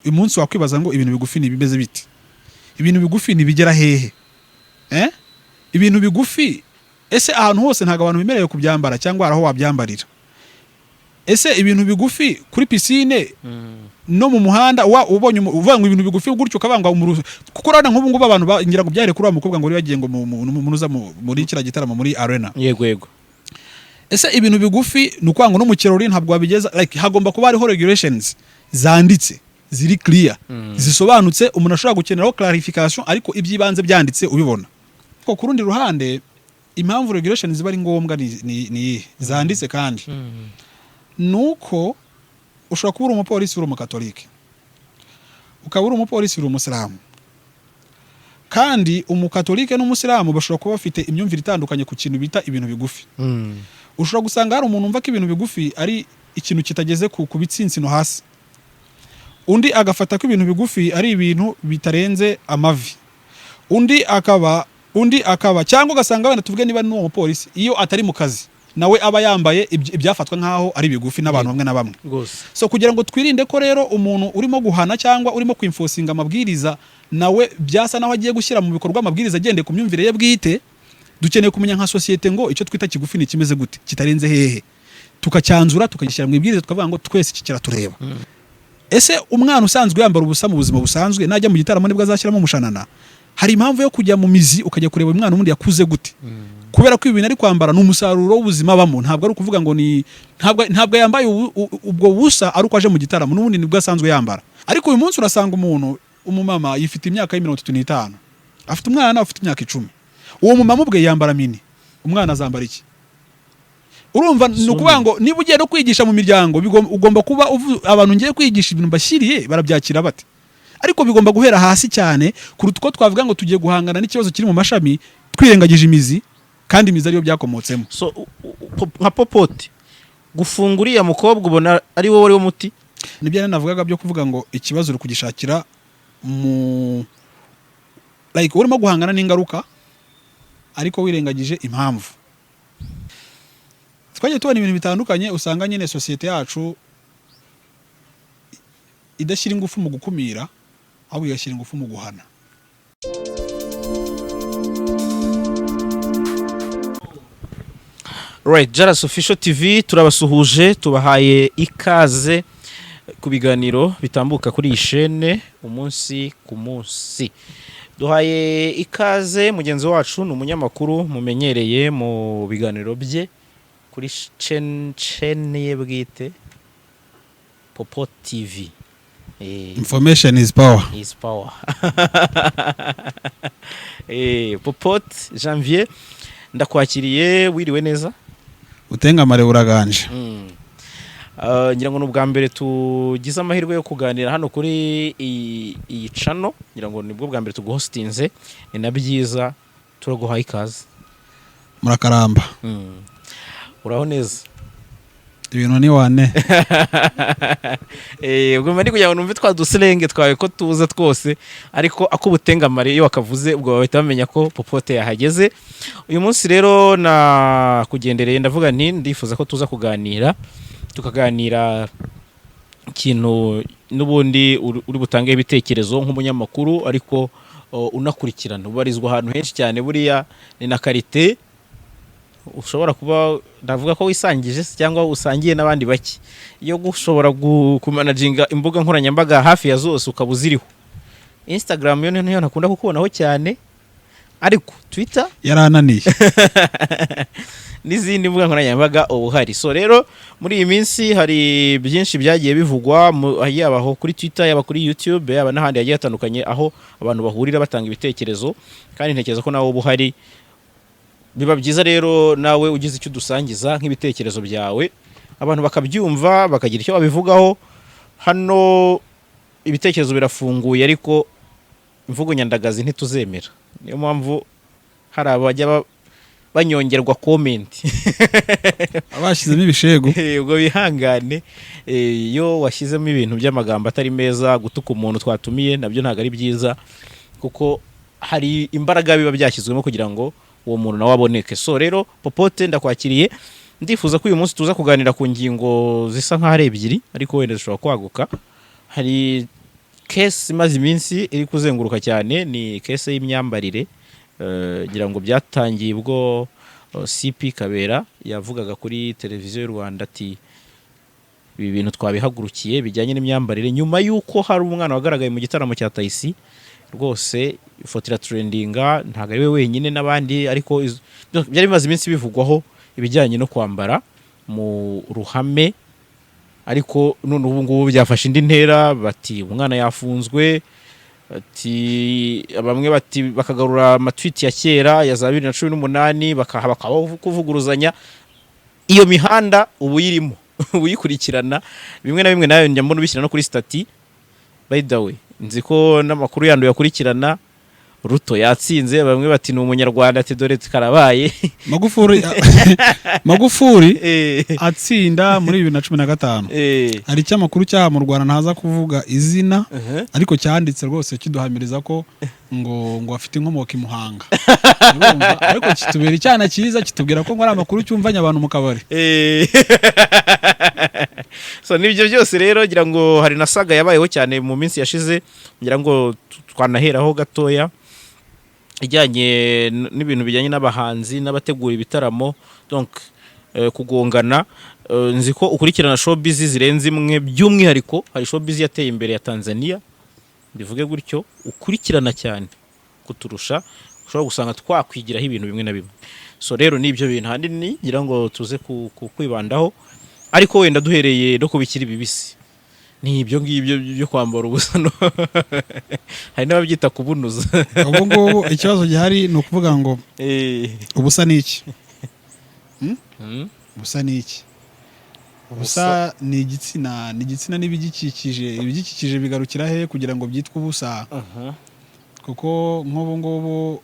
Uyu munsi wakwibaza ngo ibintu bigufi ni bimeze bite? Ibintu bigufi ntibigera hehe? Eh? Ibintu bigufi, ese ahantu hose ntabwo abantu bemerewe kubyambara, cyangwa hari aho wabyambarira? Ese ibintu bigufi kuri pisine no mu muhanda, wa ubonye uvuga ngo ibintu bigufi gutyo ukabanga kuko urabona nk'ubu ngubu abantu ngira ngo byare kuri wa mukobwa ngo wari wagiye ngo munuza muri kiriya gitaramo muri arena. Yego. Ese ibintu bigufi ni ukuvuga ngo no mu kirori ntabwo wabigeza? Like, hagomba kuba hariho regulations zanditse, ziri clear, zisobanutse, umuntu ashobora gukeneraho clarification, ariko iby'ibanze byanditse ubibona. Ko ku rundi ruhande, impamvu regulations ziba ari ngombwa ni iyihe? Zanditse kandi nuko ushobora kuba uri umupolisi uri umukatolike, ukaba uri umupolisi uri umusilamu, kandi umukatolike n'umusilamu bashobora kuba bafite imyumvire itandukanye ku kintu bita ibintu bigufi. Ushobora gusanga hari umuntu wumva ko ibintu bigufi ari ikintu kitageze ku bitsinsino hasi, undi agafata ko ibintu bigufi ari ibintu bitarenze amavi, undi akaba cyangwa ugasanga wenda tuvuge niba n'uwo mupolisi iyo atari mu kazi nawe aba yambaye ibyafatwa nk'aho ari bigufi n'abantu bamwe na bamwe. So kugira ngo twirinde ko rero umuntu urimo guhana cyangwa urimo kwinforcinga amabwiriza nawe byasa naho agiye gushyira mu bikorwa amabwiriza agendeye ku myumvire ye bwite, dukeneye kumenya nka sosiyete ngo icyo twita kigufi ni kimeze gute, kitarenze hehe, tukacyanzura, tukagishyira mu ibwiriza, tukavuga ngo twese iki kiratureba. Ese umwana usanzwe yambara ubusa mu buzima busanzwe, najya mu gitaramo nibwo azashyiramo umushanana? Hari impamvu yo kujya mu mizi, ukajya kureba umwana ubundi yakuze gute, kubera ko ibintu ari kwambara ni umusaruro w'ubuzima abamo. Ntabwo ari ukuvuga ngo ni ntabwo yambaye ubwo busa ari uko aje mu gitaramo, n'ubundi nibwo asanzwe yambara. Ariko uyu munsi urasanga umuntu umumama yifite imyaka ya 35, afite umwana ufite imyaka 10. Uwo mumama ubwe yambara mini, umwana azambara iki? Urumva, ni ukuvuga ngo niba ugiye no kwigisha mu miryango, ugomba kuba abantu ngiye kwigisha ibintu mbashyiriye barabyakira bate? Ariko bigomba guhera hasi cyane kuruta uko twavuga ngo tugiye guhangana n'ikibazo kiri mu mashami twirengagije imizi, kandi imizi ariyo byakomotsemo. So nka Popote, gufunga uriya mukobwa ubona ari wowe wari wo muti? Nibyo nari navugaga byo kuvuga ngo ikibazo uri kugishakira mu, like, urimo guhangana n'ingaruka ariko wirengagije impamvu. Twagiye tubona ibintu bitandukanye, usanga nyine sosiyete yacu idashyira ingufu mu gukumira, ahubwo igashyira ingufu mu guhana. Right, Jaras Official TV turabasuhuje, tubahaye ikaze ku biganiro bitambuka kuri iyi shene umunsi ku munsi. Duhaye ikaze mugenzi wacu, ni umunyamakuru mumenyereye mu biganiro bye kuri chaîne ye bwite Popo TV. Information is power. Is power. Popot Janvier, ndakwakiriye, wiriwe neza? Utengamare, uraganje. Ngira ngo ni ubwa mbere tugize amahirwe yo kuganira hano kuri iyi channel, ngira ngo nibwo bwa mbere tuguhostinze, ni na byiza, turaguhaye ikaze. Murakaramba. Uraho neza? Ibintu ni wane. Ubwo mba ndi kugira ngo numve twa dusilenge twawe ko tuza twose, ariko ak'ubutengamare iyo wakavuze ubwo bahita bamenya ko Popote yahageze. Uyu munsi rero nakugendereye, ndavuga nti ndifuza ko tuza kuganira, tukaganira ikintu n'ubundi uri butange ibitekerezo nk'umunyamakuru, ariko unakurikirana, ubarizwa ahantu henshi cyane. Buriya ni na qualité ushobora kuba, ndavuga ko wisangije se cyangwa usangiye n'abandi bake, yo gushobora kumanaginga imbuga nkoranyambaga hafi ya zose ukaba uziriho. Instagram yo niyo ntakunda kukubonaho cyane, ariko Twitter Yarananiye. n'izindi mbuga nkoranyambaga uba uhari. So rero muri iyi minsi hari byinshi byagiye bivugwa, yaba aho kuri Twitter, yaba kuri YouTube, yaba n'ahandi hagiye hatandukanye aho abantu bahurira batanga ibitekerezo, kandi ntekereza ko nawe uba uhari. Biba byiza rero nawe ugize icyo udusangiza nk'ibitekerezo byawe, abantu bakabyumva, bakagira icyo babivugaho. Hano ibitekerezo birafunguye, ariko imvugo nyandagazi ntituzemera. Niyo mpamvu hari abajya banyongerwa comment. Bashyizemo ibishego. Ubwo bihangane. Iyo washyizemo ibintu by'amagambo atari meza, gutuka umuntu twatumiye nabyo ntabwo ari byiza, kuko hari imbaraga biba byashyizwemo kugira ngo uwo muntu nawe aboneke. So rero Popote, ndakwakiriye. Ndifuza ko uyu munsi tuza kuganira ku ngingo zisa nk'aho ari ebyiri, ariko wenda zishobora kwaguka. Hari Case imaze iminsi iri kuzenguruka cyane ni case y'imyambarire. Ngira ngo byatangiye ubwo CP Kabera yavugaga kuri televiziyo y'u Rwanda ati ibi bintu twabihagurukiye bijyanye n'imyambarire, nyuma y'uko hari umwana wagaragaye mu gitaramo cya Tayisi. Rwose ifoto iratrendinga, ntabwo ari we wenyine, n'abandi, ariko byari bimaze iminsi bivugwaho ibijyanye no kwambara mu ruhame. Ariko none ubu ngubu byafashe indi ntera, bati umwana yafunzwe, ati bamwe bati bakagarura amatwiti ya kera ya za 2018, bakabaho kuvuguruzanya. Iyo mihanda ubu uyirimo, uyikurikirana bimwe na bimwe, nawe njya mbona ubishyira no kuri status. By the way, nzi ko n'amakuru yandi uyakurikirana. Ruto yatsinze, bamwe bati ni umunyarwanda, ati dore karabaye. Magufuli atsinda muri 2015, hari icyamakuru cyaha mu Rwanda, ntaza kuvuga izina, ariko cyanditse rwose kiduhamiriza ko ngo afite inkomoko i Muhanga. Urumva? Ariko kitubera icyana cyiza, kitubwira ko ngo ari amakuru cyumvanye abantu mu kabari. So nibyo byose rero, ngira ngo hari na saga yabayeho cyane mu minsi yashize, ngira ngo twanaheraho gatoya, ijyanye n'ibintu bijyanye n'abahanzi n'abategura ibitaramo, donc kugongana. Nzi ko ukurikirana showbiz zirenze imwe, by'umwihariko hari showbiz yateye imbere ya Tanzania, bivuge gutyo, ukurikirana cyane kuturusha, ushobora gusanga twakwigiraho ibintu bimwe na bimwe. So rero nibyo bintu ahanini ngira ngo tuze kwibandaho, ariko wenda duhereye no ku bikiri bibisi, ni ibyo ngibyo byo kwambara ubusa, hari n'ababyita kubunuza. Ubu ngubu ikibazo gihari ni ukuvuga ngo ubusa ni iki? Ubusa ni iki? Ubusa ni igitsina, ni igitsina n'ibigikikije. Ibigikikije bigarukira he kugira ngo byitwe ubusa? Kuko nk'ubu ngubu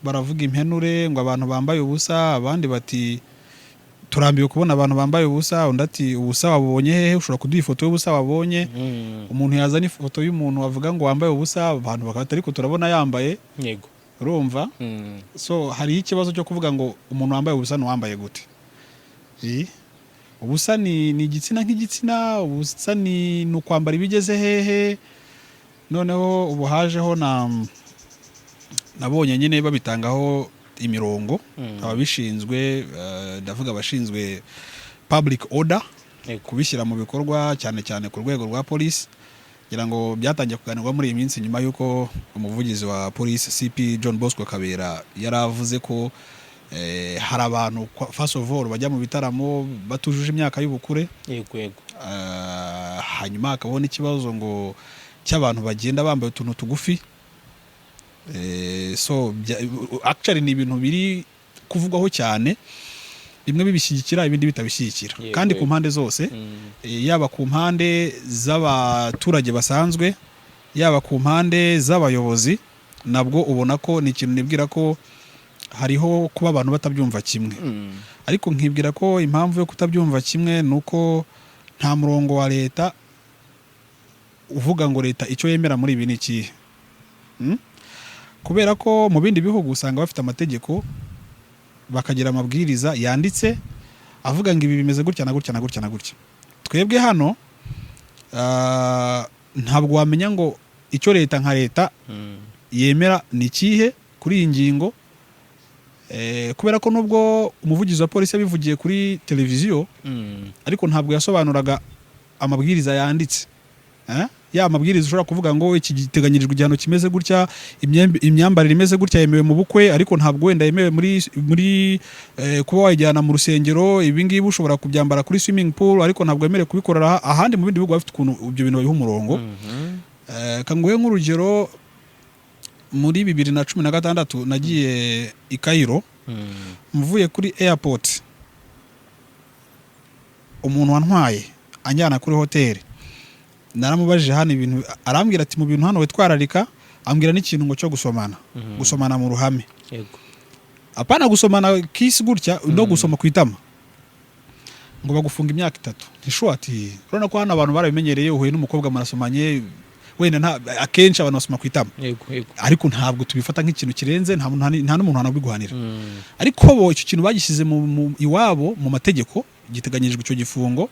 baravuga impenure ngo abantu bambaye ubusa, abandi bati turambiwe kubona abantu bambaye ubusa, undi ati ubusa wabonye hehe? Ushobora kuduha ifoto y'ubusa wabonye? Umuntu yazana ifoto y'umuntu wavuga ngo wambaye ubusa, abantu bakaba ariko turabona yambaye. Urumva? So hariho ikibazo cyo kuvuga ngo umuntu wambaye ubusa ni uwambaye gute? Ubusa ni igitsina nk'igitsina, ubusa ni ukwambara ibigeze hehe? Noneho ubu hajeho na nabonye nyine babitangaho imirongo, ababishinzwe, ndavuga abashinzwe public order, kubishyira mu bikorwa, cyane cyane ku rwego rwa polisi. Ngira ngo byatangiye kuganirwa muri iyi minsi nyuma y'uko umuvugizi wa polisi CP John Bosco Kabera yari avuze ko hari abantu first of all bajya mu bitaramo batujuje imyaka y'ubukure. yego yego Hanyuma hakabaho n'ikibazo ngo cy'abantu bagenda bambaye utuntu tugufi. So actually ni ibintu biri kuvugwaho cyane, bimwe bibishyigikira, ibindi bitabishyigikira, kandi ku mpande zose, yaba ku mpande z'abaturage basanzwe, yaba ku mpande z'abayobozi, nabwo ubona ko ni ikintu nibwira ko hariho kuba abantu batabyumva kimwe. Ariko nkibwira ko impamvu yo kutabyumva kimwe ni uko nta murongo wa leta uvuga ngo leta icyo yemera muri ibi ni ikihe. Kubera ko mu bindi bihugu usanga bafite amategeko, bakagira amabwiriza yanditse avuga ngo ibi bimeze gutya na gutya na gutya na gutya. Twebwe hano ntabwo wamenya ngo icyo leta nka leta yemera ni ikihe kuri iyi ngingo. Kubera ko nubwo umuvugizi wa polisi yabivugiye kuri televiziyo, ariko ntabwo yasobanuraga amabwiriza yanditse. Ya mabwiriza ushobora kuvuga ngo iki giteganyirijwe igihano kimeze gutya, imyambarire imeze gutya yemewe mu bukwe, ariko ntabwo wenda yemewe muri kuba wayijyana mu rusengero. Ibi ngibi ushobora kubyambara kuri swimming pool, ariko ntabwo wemerewe kubikorera ahandi. Mu bindi bihugu bafite ukuntu ibyo bintu babiha umurongo. Kanguhe nk'urugero, muri 2016 nagiye i Cairo. Mvuye kuri airport, umuntu wantwaye anjyana kuri hoteli naramubajije hano ibintu, arambwira ati mu bintu hano witwararika, ambwira n'ikintu ngo cyo gusomana, gusomana mu ruhame. Apana gusomana kiss gutya, no gusoma ku itama, ngo bagufunga imyaka 3. Ntishuwa ati urabona ko hano abantu barabimenyereye, uhuye n'umukobwa murasomanye, wenda nta akenshi abantu basoma ku itama, yego yego ariko ntabwo tubifata nk'ikintu kirenze, nta n'umuntu wanabiguhanira. Ariko bo icyo kintu bagishyize mu iwabo mu mategeko, giteganyirijwe icyo gifungo,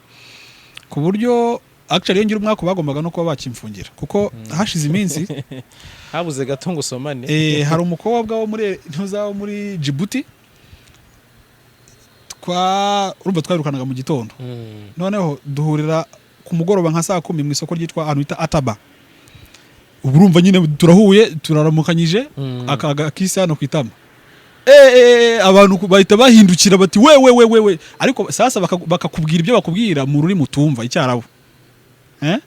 ku buryo Actually, iyo ngira umwaka bagombaga no kuba bakimfungira, kuko hashize iminsi Habuze gato ngo usomane. Hari umukobwa wo muri ntuza, wo muri Djibouti, twa urumva twabirukanaga mu gitondo, noneho duhurira ku mugoroba nka saa 10 mu isoko ryitwa ahantu bita Ataba. Ubu urumva nyine turahuye, turaramukanyije, akaga kisi hano ku itama. Abantu bahita bahindukira bati: "We, we, we, we, we!" Ariko sasa bakakubwira ibyo bakubwira mu rurimi utumva, Icyarabu, eh?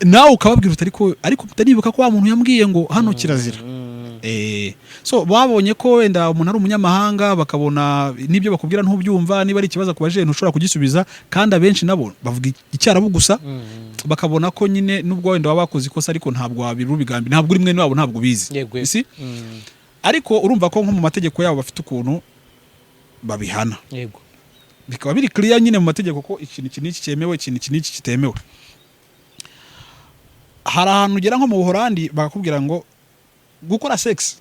Nawe ukababwira uti: Ariko mutanibuka ko wa muntu yambwiye ngo hano kirazira." So babonye ko wenda umuntu ari umunyamahanga, bakabona n'ibyo bakubwira ntubyumva, niba ari ikibazo akubaje ntushobora kugisubiza, kandi abenshi nabo bavuga Icyarabu gusa, bakabona ko nyine nubwo wenda waba wakoze ikosa, ariko ntabwo wabirubigambi, ntabwo uri mwene wabo, ntabwo ubizi. Yego. Si? Ariko urumva ko nko mu mategeko yabo bafite ukuntu babihana, bikaba biri clear nyine mu mategeko ko ikintu iki n'iki cyemewe, ikintu iki n'iki kitemewe. Hari ahantu ugera nko mu Buholandi bakakubwira ngo gukora sex,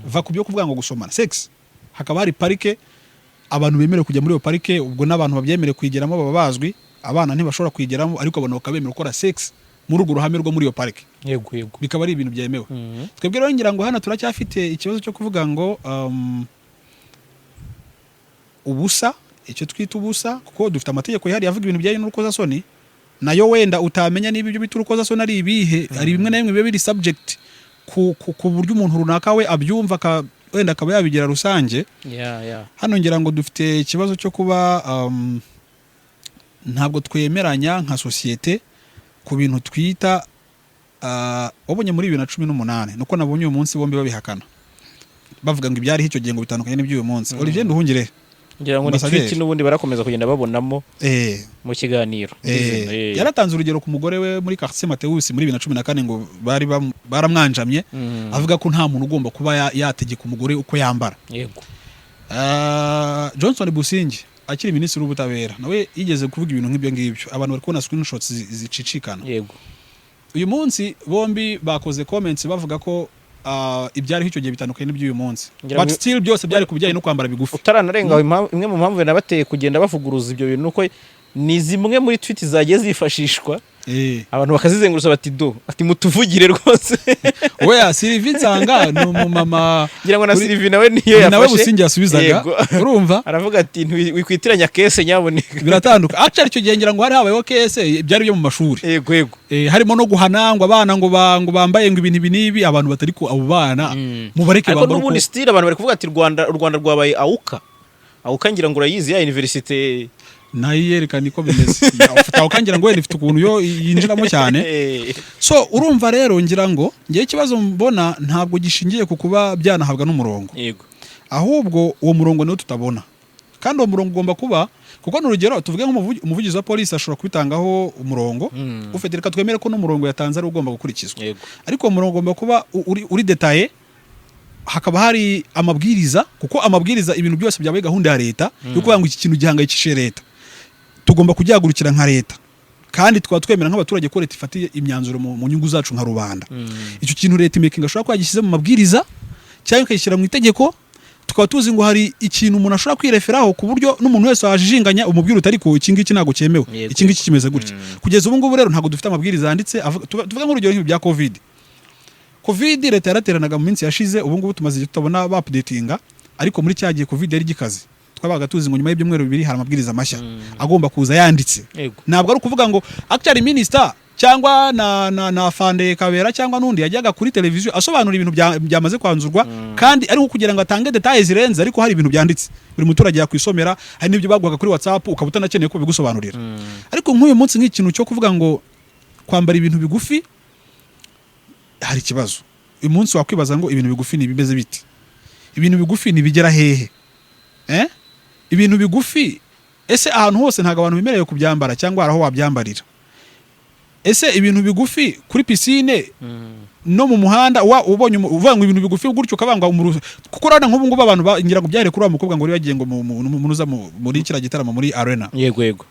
va ku byo kuvuga ngo gusomana, sex, hakaba hari parike abantu bemerewe kujya muri iyo parike. Ubwo n'abantu babyemerewe kuyigeramo baba bazwi, abana ntibashobora kuyigeramo, ariko abantu bakaba bemerewe gukora sex muri urwo ruhame rwo muri iyo parike, yego yego bikaba ari ibintu byemewe. Twebwe rero ngira ngo hano turacyafite ikibazo cyo kuvuga ngo ubusa, icyo twita ubusa, kuko dufite amategeko yihariye avuga ibintu bijyanye n'urukozasoni, nayo wenda utamenya niba ibyo bita urukozasoni ari ibihe. Hari bimwe na bimwe biba biri subject ku buryo umuntu runaka we abyumva, wenda akaba yabigira rusange. Hano ngira ngo dufite ikibazo cyo kuba ntabwo twemeranya nka sosiyete ku bintu twita wabonye muri 2018, nuko nabonye uyu munsi bombi babihakana, bavuga ngo ibyariho icyo gihe ngo bitandukanye n'iby'uyu munsi. Olivier Nduhungirehe, Ngira ngo ni Ambasaderi. tweet n'ubundi barakomeza kugenda babonamo mu kiganiro. Yaratanze urugero ku mugore we muri quartier Mateus muri 2014, ngo bari baramwanjamye, avuga ko nta muntu ugomba kuba yategeka umugore uko yambara. Johnson Busingye akiri minisitiri w'ubutabera nawe yigeze kuvuga ibintu nk'ibyo ngibyo, abantu bari kubona screenshots zicicikana. Uyu munsi bombi bakoze comments bavuga ko ibyariho icyo gihe bitandukanye n'iby'uyu munsi, Ngira but still byose byari ku bijyanye no kwambara bigufi. Utaranarenga aho, imwe mu mpamvu nabateye kugenda bavuguruza ibyo bintu nuko ni zimwe muri tweet zagiye zifashishwa, abantu bakazizengurutsa bati: "Do," ati: "Mutuvugire rwose." Oya, Sylvie Nsanga ni umumama. Ngira ngo na Sylvie nawe niyo Ni nawe yafashe. Busingye yasubizaga. Urumva? Aravuga ati: "Wikwitiranya case nyaboneka." Biratandukanye. Actually, icyo gihe ngira ngo hari habayeho case, byari byo mu mashuri. yego yego Harimo no guhana ngo abana ngo bambaye ngo ibintu ibi n'ibi, abantu batari ko abo bana mubareke Ariko bambara uko. n'ubundi still abantu bari kuvuga ati: U Rwanda rwabaye AUCA." AUCA ngira ngo urayizi, ya université. Nayo yerekana uko bimeze. Ufite ukangira ngo wenda ifite ukuntu yo yinjiramo cyane. So urumva rero, ngira ngo ngewe ikibazo mbona ntabwo gishingiye ku kuba byanahabwa n'umurongo, ahubwo uwo murongo niwo tutabona, kandi uwo murongo ugomba kuba, kuko ni urugero tuvuge nk'umuvugizi wa polisi ashobora kubitangaho umurongo, ufite, reka twemere ko n'umurongo yatanze ari ugomba gukurikizwa, ariko uwo murongo ugomba kuba uri détaillé, hakaba hari amabwiriza, kuko amabwiriza, ibintu byose byabaye gahunda ya leta yo kuvuga ngo iki kintu gihangayikishije leta, tugomba kugihagurukira nka leta, kandi tukaba twemera nk'abaturage ko leta ifatiye imyanzuro mu nyungu zacu nka rubanda. Icyo kintu leta imakinga ashobora kuba yagishyize mu mabwiriza cyangwa ikayishyira mu itegeko, tukaba tuzi ngo hari ikintu umuntu ashobora kwireferaho, ku buryo n'umuntu wese wajijinganya umubwira uti: "Ariko iki ngiki ntabwo cyemewe, iki ngiki kimeze gutya." Kugeza ubu ngubu rero ntabwo dufite amabwiriza yanditse tuvuge nk'urugero nk'ibi bya COVID. COVID leta yarateranaga mu minsi yashize, ubu ngubu tumaze igihe tutabona baupdatinga, ariko muri cya gihe COVID yari gikaze, twabaga tuzi ngo nyuma y'ibyumweru 2 hari amabwiriza mashya agomba kuza yanditse. Ntabwo ari ukuvuga ngo actually minister cyangwa na Fande Kabera cyangwa n'undi yajyaga kuri televiziyo asobanura ibintu byamaze kwanzurwa, kandi ari nko kugira ngo atange détails zirenze, ariko hari ibintu byanditse buri muturage yakwisomera, hari n'ibyo baguhaga kuri WhatsApp ukaba utanakeneye ko bigusobanurira. Ariko nk'uyu munsi, nk'ikintu cyo kuvuga ngo kwambara ibintu bigufi, hari ikibazo. Uyu munsi wakwibaza ngo ibintu bigufi ni bimeze bite? Ibintu bigufi ntibigera hehe? Ibintu bigufi ese ahantu hose ntabwo abantu bemerewe kubyambara, cyangwa hari aho wabyambarira? Ese ibintu bigufi kuri piscine no mu muhanda, wa ubonye uvuga ngo ibintu bigufi gutyo ukabangwa kuko urabona nk'ubu ngubu abantu ngira ngo byare kuri wa mukobwa ngo wari wagiye ngo munuza muri kiriya gitaramo muri arena. yego yego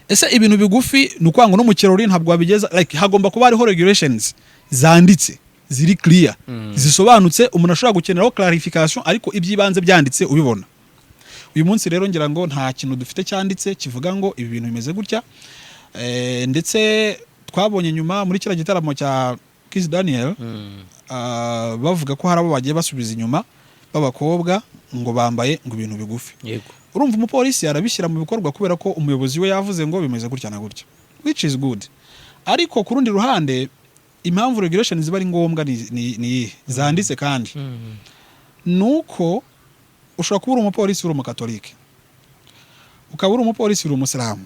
Ese ibintu bigufi ni ukuvuga ngo no mu kirori ntabwo wabigeza? Like, hagomba kuba hariho regulations zanditse, ziri clear, zisobanutse, umuntu ashobora gukeneraho clarification, ariko iby'ibanze byanditse ubibona. Uyu munsi rero ngira ngo nta kintu dufite cyanditse kivuga ngo ibi bintu bimeze gutya. Ndetse twabonye nyuma muri kiriya gitaramo cya Kiss Daniel, bavuga ko hari abo bagiye basubiza inyuma b'abakobwa ngo bambaye ngo ibintu bigufi. Urumva umupolisi arabishyira mu bikorwa kubera ko umuyobozi we yavuze ngo bimeze gutya na gutya, which is good. Ariko ku rundi ruhande, impamvu regulation ziba ari ngombwa ni iyihe zanditse kandi nuko ushobora kuba uri umupolisi uri umukatolike, ukaba uri umupolisi uri umusilamu,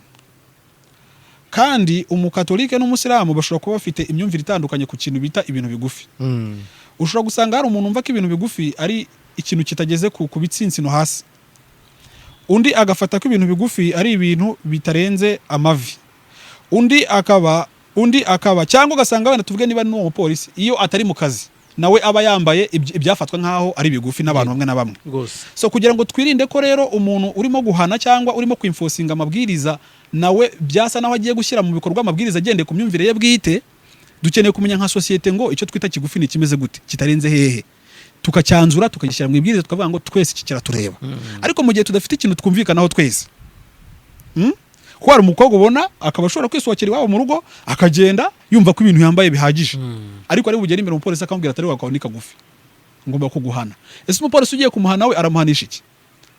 kandi umukatolike n'umusilamu bashobora kuba bafite imyumvire itandukanye ku kintu bita ibintu bigufi. Ushobora gusanga hari umuntu wumva ko ibintu bigufi ari ikintu kitageze ku bitsinsino hasi, undi agafata ko ibintu bigufi ari ibintu bitarenze amavi, undi akaba cyangwa ugasanga wenda tuvuge niba n'uwo mupolisi iyo atari mu kazi nawe aba yambaye ibyafatwa nk'aho ari bigufi n'abantu bamwe na bamwe. So kugira ngo twirinde ko rero umuntu urimo guhana cyangwa urimo kwinforcinga amabwiriza nawe byasa naho agiye gushyira mu bikorwa amabwiriza agendeye ku myumvire ye bwite, dukeneye kumenya nka sosiyete ngo icyo twita kigufi ni kimeze gute, kitarenze hehe, tukacyanzura, tukagishyira mu ibwiriza, tukavuga ngo twese iki kiratureba. Ariko mu gihe tudafite ikintu twumvikanaho twese, Ko hari umukobwa ubona akaba ashobora kwisohokera iwabo mu rugo, akagenda yumva ko ibintu yambaye bihagije, ariko ari bugere imbere umupolisi akamubwira atari wakawe ni kagufi, ngomba kuguhana. Ese umupolisi ugiye kumuhana we aramuhanisha iki?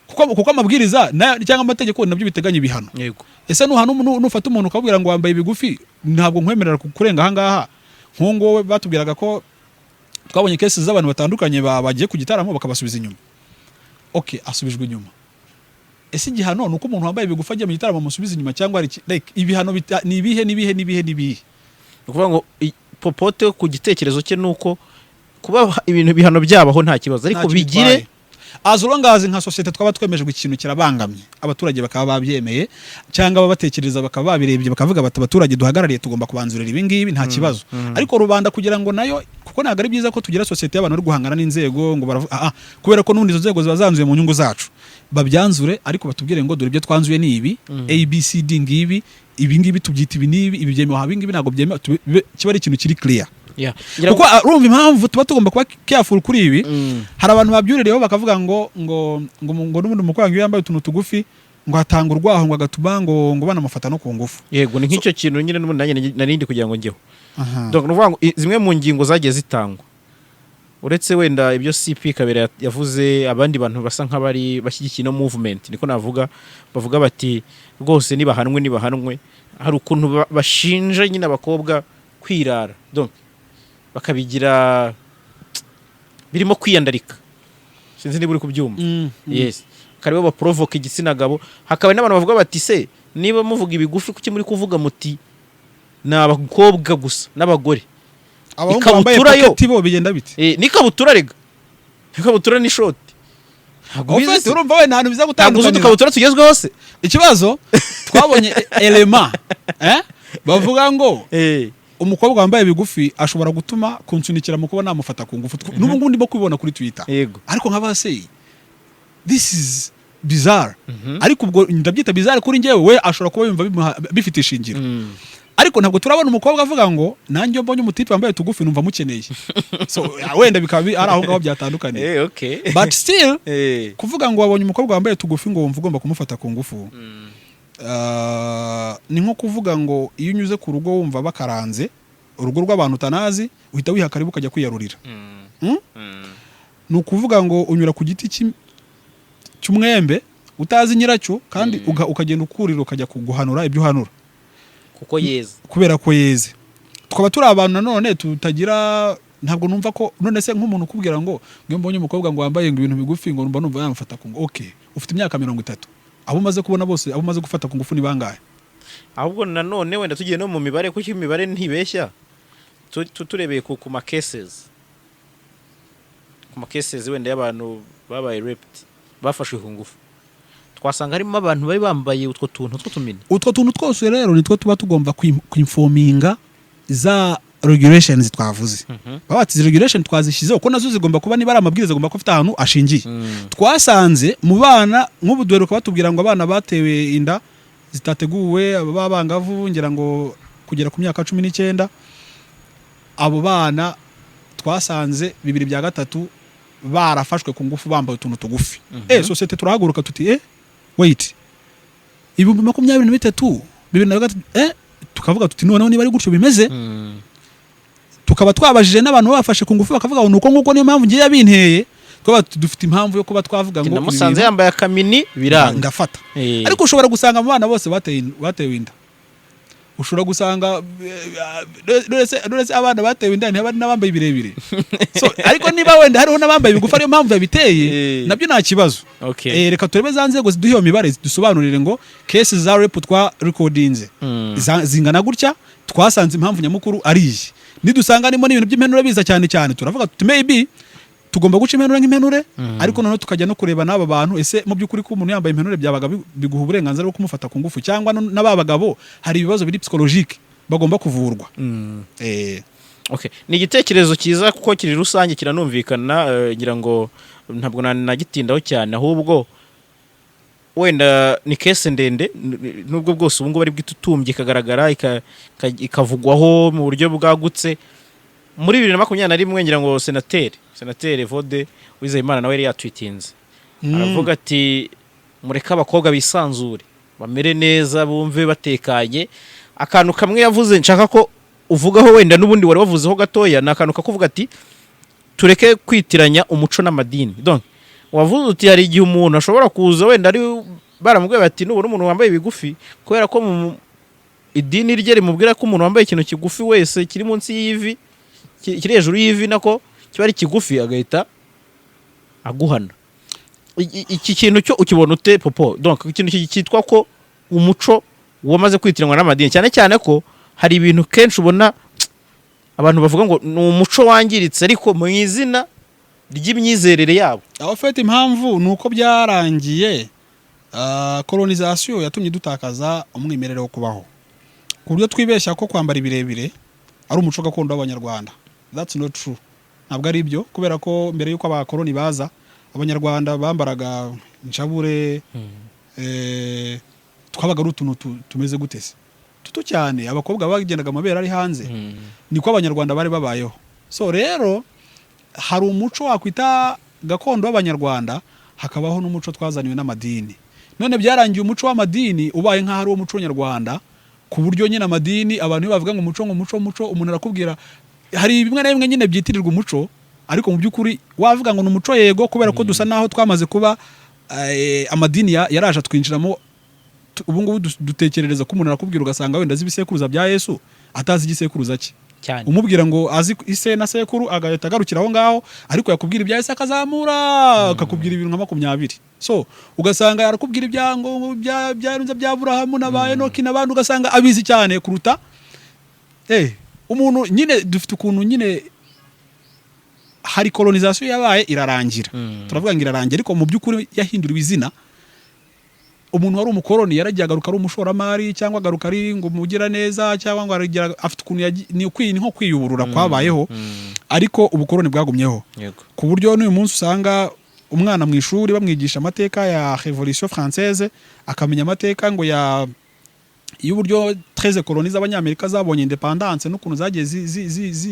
Kuko amabwiriza cyangwa amategeko nabyo biteganya ibihano. Ese nuhana nufata umuntu ukabwira ngo wambaye ibigufi, ntabwo nkwemerera kurenga ahangaha? Nk'uwo nguwo batubwiraga ko twabonye case z'abantu batandukanye bagiye ku gitaramo bakabasubiza inyuma. Okay, asubijwe inyuma. Ese igihano ni uko umuntu wambaye ibigufi agiye mu gitaramo amusubiza inyuma, cyangwa hari like ibihano ni ibihe, n'ibihe, n'ibihe, n'ibihe? Ni ukuvuga ngo Popote ku gitekerezo cye ni uko kuba ibintu bihano byabaho nta kibazo, ariko Ntacyo bigire bitwaye. As long as nka sosiyete twaba twemeje ngo ikintu kirabangamye, abaturage bakaba babyemeye, cyangwa ababatekereza bakaba babirebye bakavuga bati abaturage duhagarariye tugomba kubanzurira ibi ngibi, nta kibazo. Ariko rubanda kugira ngo nayo, kuko ntabwo ari byiza ko tugira sosiyete y'abantu bari guhangana n'inzego ngo baravuga kubera ko n'ubundi izo nzego ziba zanzuye mu nyungu zacu. Babyanzure, ariko batubwire ngo dore ibyo twanzuye ni ibi, A B C D, ngibi, ibi ngibi tubyita ibi n'ibi, ibi byemewe, ibi ngibi ntabwo byemewe, kiba ari ikintu kiri clear. Ngira Kuko urumva impamvu tuba tugomba kuba careful kuri ibi, hari abantu babyuririyeho bakavuga ngo n'ubundi umukobwa iyo yambaye utuntu tugufi ngo atanga urwaho, ngo agatuma ngo banamufata no ku ngufu. Yego, ni nk'icyo kintu nyine n'ubundi nanjye nari ndi kugira ngo njyeho. Donc ni ukuvuga ngo zimwe mu ngingo zagiye zitangwa, uretse wenda ibyo CP Kabera yavuze, abandi bantu basa nk'abari bashyigikiye ino movement, niko navuga, bavuga bati rwose nibahanwe, nibahanwe. Hari ukuntu bashinja nyine abakobwa kwirara, donc bakabigira birimo kwiyandarika, sinzi niba uri kubyumva. Yes, karibo baprovoka igitsina gabo. Hakaba n'abantu bavuga bati se niba muvuga ibigufi, kuki muri kuvuga muti ni abakobwa gusa n'abagore? Abahungu bambaye Ikabutura yo. pocket bo bigenda bite? N'ikabutura rega, ikabutura n'ishoti, ntabwo ubizi Ufite se? Urumva we nta hantu biza Ntabwo uzi gutandukanira. udukabutura tugezweho se? Ikibazo twabonye elema bavuga ngo umukobwa wambaye bigufi ashobora gutuma kunsunikira mu kuba namufata ku ngufu. N'ubu ngubu ndimo kubibona kuri Twitter. Ariko nka base, this is bizarre. Ariko ubwo ndabyita bizarre kuri njyewe, we ashobora kuba yumva bifite ishingiro. Ariko ntabwo turabona umukobwa avuga ngo nanjye iyo mbonye umutipe wambaye tugufi numva mukeneye. So wenda bikaba ari aho ngaho byatandukaniye. But still, kuvuga ngo wabonye umukobwa wambaye tugufi ngo wumva ugomba kumufata ku ngufu, ni nko kuvuga ngo iyo unyuze ku rugo wumva bakaranze urugo rw'abantu utanazi, uhita wiha karibu ukajya kwiyarurira. Ni ukuvuga ngo unyura ku giti cy'umwembe utazi nyiracyo, kandi ukagenda ukurira, ukajya kuguhanura ibyo uhanura. Kuko yeze. Kubera ko yeze. Tukaba turi abantu nanone tutagira, ntabwo numva ko none se nk'umuntu ukubwira ngo iyo mbonye umukobwa ngo wambaye ngo ibintu bigufi ngo numva yamufata ku ngufu. Okay, ufite imyaka 30, abo umaze kubona bose, abo umaze gufata ku ngufu ni bangahe? Ahubwo nanone wenda tugiye no mu mibare, kuko imibare ntibeshya, turebeye ku ma cases, ku ma cases wenda y'abantu babaye raped, bafashwe ku ngufu, twasanga harimo abantu bari bambaye utwo tuntu tw'utumini. Utwo tuntu twose rero nitwo tuba tugomba kwinforminga za regulations twavuze. Baba bati izi regulation twazishyizeho ko nazo zigomba kuba, niba ari amabwiriza, agomba kuba afite ahantu ashingiye. Twasanze mu bana nk'ubu duheruka batubwira ngo abana batewe inda zitateguwe b'abangavu, ngira ngo kugera ku myaka 19, abo bana twasanze 2/3 barafashwe ku ngufu bambaye utuntu tugufi. Sosiyete turahaguruka tuti wait, 23,000, 2003, Tukavuga tuti noneho niba ari gutyo bimeze, tukaba twabajije n'abantu babafashe ku ngufu, bakavuga ngo nuko nguko, niyo mpamvu ngiye yabinteye, tukaba dufite impamvu yo kuba twavuga ngo ibi Namusanze bintu yambaye akamini, biranga. Ndafata. Ariko ushobora gusanga mu bana bose batewe inda, ushobora gusanga none se abana batewe inda ntibari n'abambaye ibirebire? So, ariko niba wenda hariho n'abambaye ibigufi, ariyo mpamvu yabiteye, nabyo nta kibazo. Reka turebe za nzego ziduha iyo mibare, zidusobanurire ngo case za rape twa recordinze zingana gutya, twasanze impamvu nyamukuru ari iyi. Nidusanga harimo n'ibintu by'impenure biza cyane cyane, turavuga tuti maybe tugomba guca impenure nk'impenure, ariko noneho tukajya no kureba n'aba bantu: ese mu by'ukuri ko umuntu yambaye impenure byabaga biguha uburenganzira bwo kumufata ku ngufu? Cyangwa n'aba bagabo hari ibibazo biri psychologique bagomba kuvurwa? Okay. Ni igitekerezo cyiza kuko kiri rusange, kiranumvikana, ngira ngo ntabwo nagitindaho cyane, ahubwo wenda ni case ndende, nubwo bwose ubu ngubu ari bwitutumbye, ikagaragara, ikavugwaho mu buryo bwagutse. Muri 2021, ngira ngo senateri Evode Uwizeyimana nawe yari yatwitinze, aravuga ati mureke abakobwa bisanzure, bamere neza, bumve batekanye. Akantu kamwe yavuze nshaka ko uvugaho, wenda n'ubundi wari wavuzeho gatoya, ni akantu kakuvuga ati tureke kwitiranya umuco n'amadini. Donc wavuze uti hari igihe umuntu ashobora kuza wenda ari baramubwiye bati nubona umuntu wambaye ibigufi, kubera ko mu idini rye rimubwira ko umuntu wambaye ikintu kigufi wese kiri munsi y'ivi, kiri hejuru y'ivi nako, kiba ari kigufi, agahita aguhana. Iki kintu cyo ukibona ute, Popo? Donc ikintu cyitwa ko umuco wamaze kwitiranwa n'amadini, cyane cyane ko hari ibintu kenshi ubona abantu bavuga ngo ni umuco wangiritse, ariko mu izina ry'imyizerere yabo. Aho ufite impamvu ni uko byarangiye colonisation yatumye dutakaza umwimerere wo kubaho, ku buryo twibeshya ko kwambara ibirebire ari umuco gakondo w'Abanyarwanda. That's not true, ntabwo ari ibyo, kubera ko mbere y'uko abakoloni baza, Abanyarwanda bambaraga inshabure. Twabaga ari utuntu tumeze gute se, tuto cyane, abakobwa bagendaga amabere ari hanze. Niko Abanyarwanda bari babayeho. So rero hari umuco wakwita gakondo w'Abanyarwanda, hakabaho n'umuco twazaniwe n'amadini. None byarangiye umuco w'amadini ubaye nk'aho ari uwo muco nyarwanda, ku buryo nyine amadini, abantu iyo bavuga ngo umuco, ngo umuco, umuco, umuntu arakubwira hari bimwe na bimwe nyine byitirirwa umuco, ariko mu by'ukuri wavuga ngo ni umuco, yego, kubera ko dusa naho twamaze kuba amadini yaraje atwinjiramo. Ubu ngubu dutekerereza ko umuntu arakubwira, ugasanga wenda azi ibisekuruza bya Yesu, atazi igisekuruza cye. Umubwira ngo azi ise na sekuru, agahita agarukira aho ngaho, ariko yakubwira ibya Yesu akazamura, akakubwira ibintu nka 20. So ugasanga yarakubwira ibya ngo bya bya Aburahamu na ba Enoki n'abandi, ugasanga abizi cyane kuruta umuntu nyine. Dufite ukuntu nyine hari colonisation yabaye irarangira, turavuga ngo irarangira, ariko mu by'ukuri yahinduriwe izina. Umuntu wari umukoroni yaragiye, agaruka ari umushoramari, cyangwa agaruka ari ngo umugira neza, cyangwa ngo aragira afite ukuntu ni nko kwiyuburura kwabayeho, ariko ubukoroni bwagumyeho, ku buryo n'uyu munsi usanga umwana mu ishuri bamwigisha amateka ya Révolution française, akamenya amateka ngo ya y'uburyo 13 colonies z'Abanyamerika zabonye indépendance n'ukuntu zagiye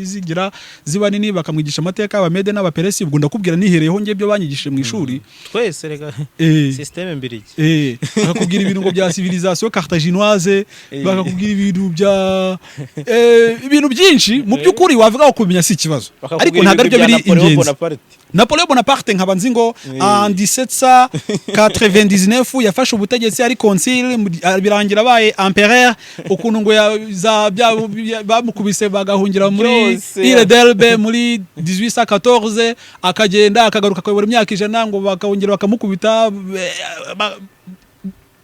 zigira ziba nini, bakamwigisha amateka y'Abamede n'Abaperesi. Ubwo ndakubwira nihereyeho nge ibyo banyigishije mu ishuri. Twese reka, système mbirigi. Bakakubwira ibintu ngo bya civilisation carthaginoise, bakakubwira ibintu bya ibintu byinshi. Mu by'ukuri wavuga ko kumenya si ikibazo, ariko ntabwo aribyo biri ingenzi. Napoleon Bonaparte nkaba nzi ngo en 1799 yafashe ubutegetsi ari consul, birangira abaye empereur, ukuntu ngo bamukubise bagahungira muri Byose. Ile d'Elbe muri 1814, akagenda akagaruka akayobora imyaka 100, ngo bakongera bakamukubita,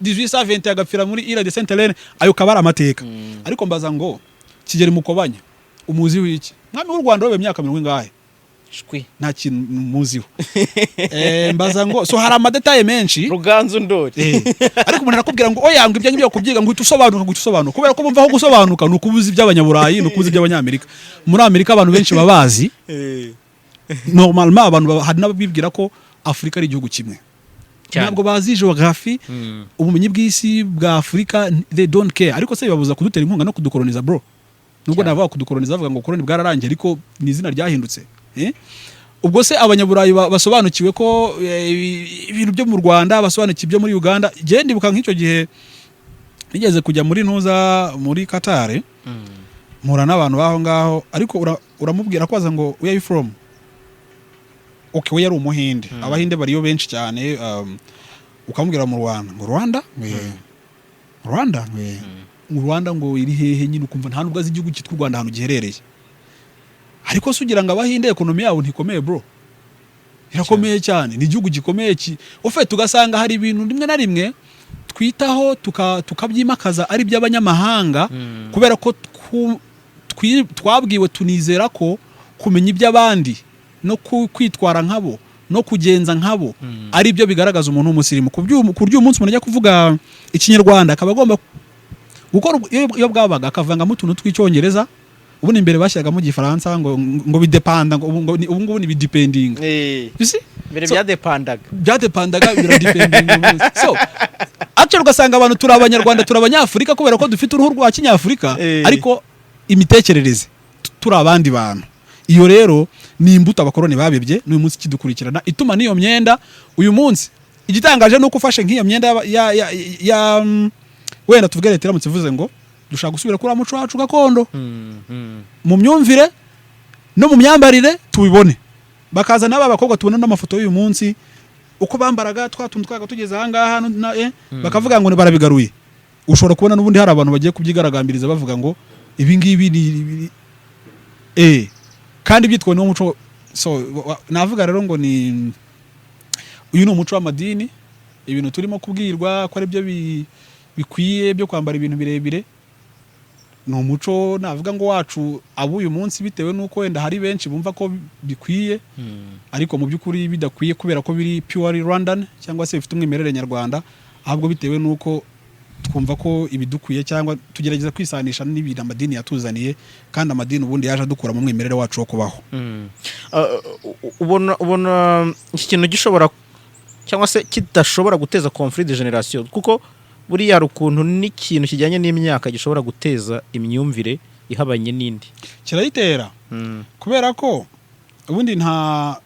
1820 agapfira muri Ile de Sainte Helene. Ayo kaba ari amateka. Ariko mbaza ngo Kigeli Mukobanya umuzi w'iki? Mwami w'u Rwanda wabaye imyaka mirongo ingahe? Shwi. Nta kintu muziho. Mbaza ngo, so hari ama détails menshi. Ruganzu Ndori. Ariko umuntu arakubwira ngo oya, ngo ibyo ngibyo kubyiga ngo uhite usobanuka, ngo uhite usobanuka, kubera ko bumva aho gusobanuka ni ukubuza iby'Abanyaburayi, ni ukubuza iby'Abanyamerika. Muri Amerika abantu benshi babazi. Normalement abantu hari n'ababibwira ko Afurika ari igihugu kimwe. Ntabwo bazi geography, ubumenyi bw'isi bwa Afurika, they don't care. Ariko se bibabuza kudutera inkunga no kudukoloniza, bro? Nubwo navuga kudukoloniza, bavuga ngo ubukoloni bwararangiye, ariko ni izina ryahindutse. Ubwo se Abanyaburayi basobanukiwe ko ibintu byo mu Rwanda, basobanukiwe ibyo muri Uganda? Njye ndibuka nk'icyo gihe Nigeze kujya muri ntuza muri Qatar, mpura n'abantu baho ngaho, ariko uramubwira ko aza ngo "Where are you from?" Okay, we yari Umuhinde. Abahinde bariyo benshi cyane. Ukamubwira mu Rwanda, ngo "Rwanda?" Ngo "Yeah." "Rwanda?" Ngo "Yeah." Ngo "Rwanda ngo iri hehe?" Nyine ukumva nta nubwo azi igihugu cyitwa u Rwanda ahantu giherereye. Ariko se ugira ngo Abahinde economy yabo ntikomeye? Bro, irakomeye cyane, ni igihugu gikomeye. Ufite ugasanga hari ibintu rimwe na rimwe twitaho tukabyimakaza ari iby'abanyamahanga, kubera ko twabwiwe, tunizera ko kumenya iby'abandi no kwitwara nkabo no kugenza nkabo ari byo bigaragaza umuntu w'umusirimu, ku buryo uyu munsi umuntu ajya kuvuga Ikinyarwanda akaba agomba gukora iyo bwabaga akavangamo utuntu tw'Icyongereza. Ubundi imbere bashyiragamo Igifaransa ngo bidepanda, ngo ubu ngubu ni bidependinga. You see? Mbere So- byadepandaga. Byadepandaga, biradependinga uyu munsi. So actually ugasanga abantu turi Abanyarwanda, turi Abanyafurika kubera ko dufite uruhu rwa kinyafurika, ariko imitekerereze turi abandi bantu. Iyo rero ni imbuto abakoroni babibye n'uyu munsi kidukurikirana, ituma n'iyo myenda uyu munsi. Igitangaje ni uko ufashe nk'iyo myenda ya wenda tuvuge leta iramutse ivuze ngo dushaka gusubira kuri wa muco wacu gakondo mu myumvire no mu myambarire, tubibone bakaza n'aba bakobwa tubona n'amafoto y'uyu munsi uko bambaraga, twa tuntu twaga tugeze ahangaha, bakavuga ngo barabigaruye. Ushobora kubona n'ubundi hari abantu bagiye kubyigaragambiriza bavuga ngo ibi ngibi ni kandi byitwa niwo muco. So navuga rero ngo ni uyu ni umuco w'amadini, ibintu turimo kubwirwa ko ari byo bikwiye byo kwambara ibintu birebire, ni umuco navuga ngo wacu ab'uyu munsi, bitewe n'uko wenda hari benshi bumva ko bikwiye, ariko mu by'ukuri bidakwiye kubera ko biri pure Rwandan cyangwa se bifite umwimerere nyarwanda, ahubwo bitewe n'uko twumva ko ibidukwiye cyangwa tugerageza kwisanisha n'ibintu amadini yatuzaniye, kandi amadini ubundi yaje adukura mu mwimerere wacu wo kubaho. Ubona iki kintu gishobora cyangwa se kidashobora guteza conflit de génération? Kuko buriya hari ukuntu n'ikintu kijyanye n'imyaka gishobora guteza imyumvire ihabanye n'indi. Kirayitera, kubera ko ubundi nta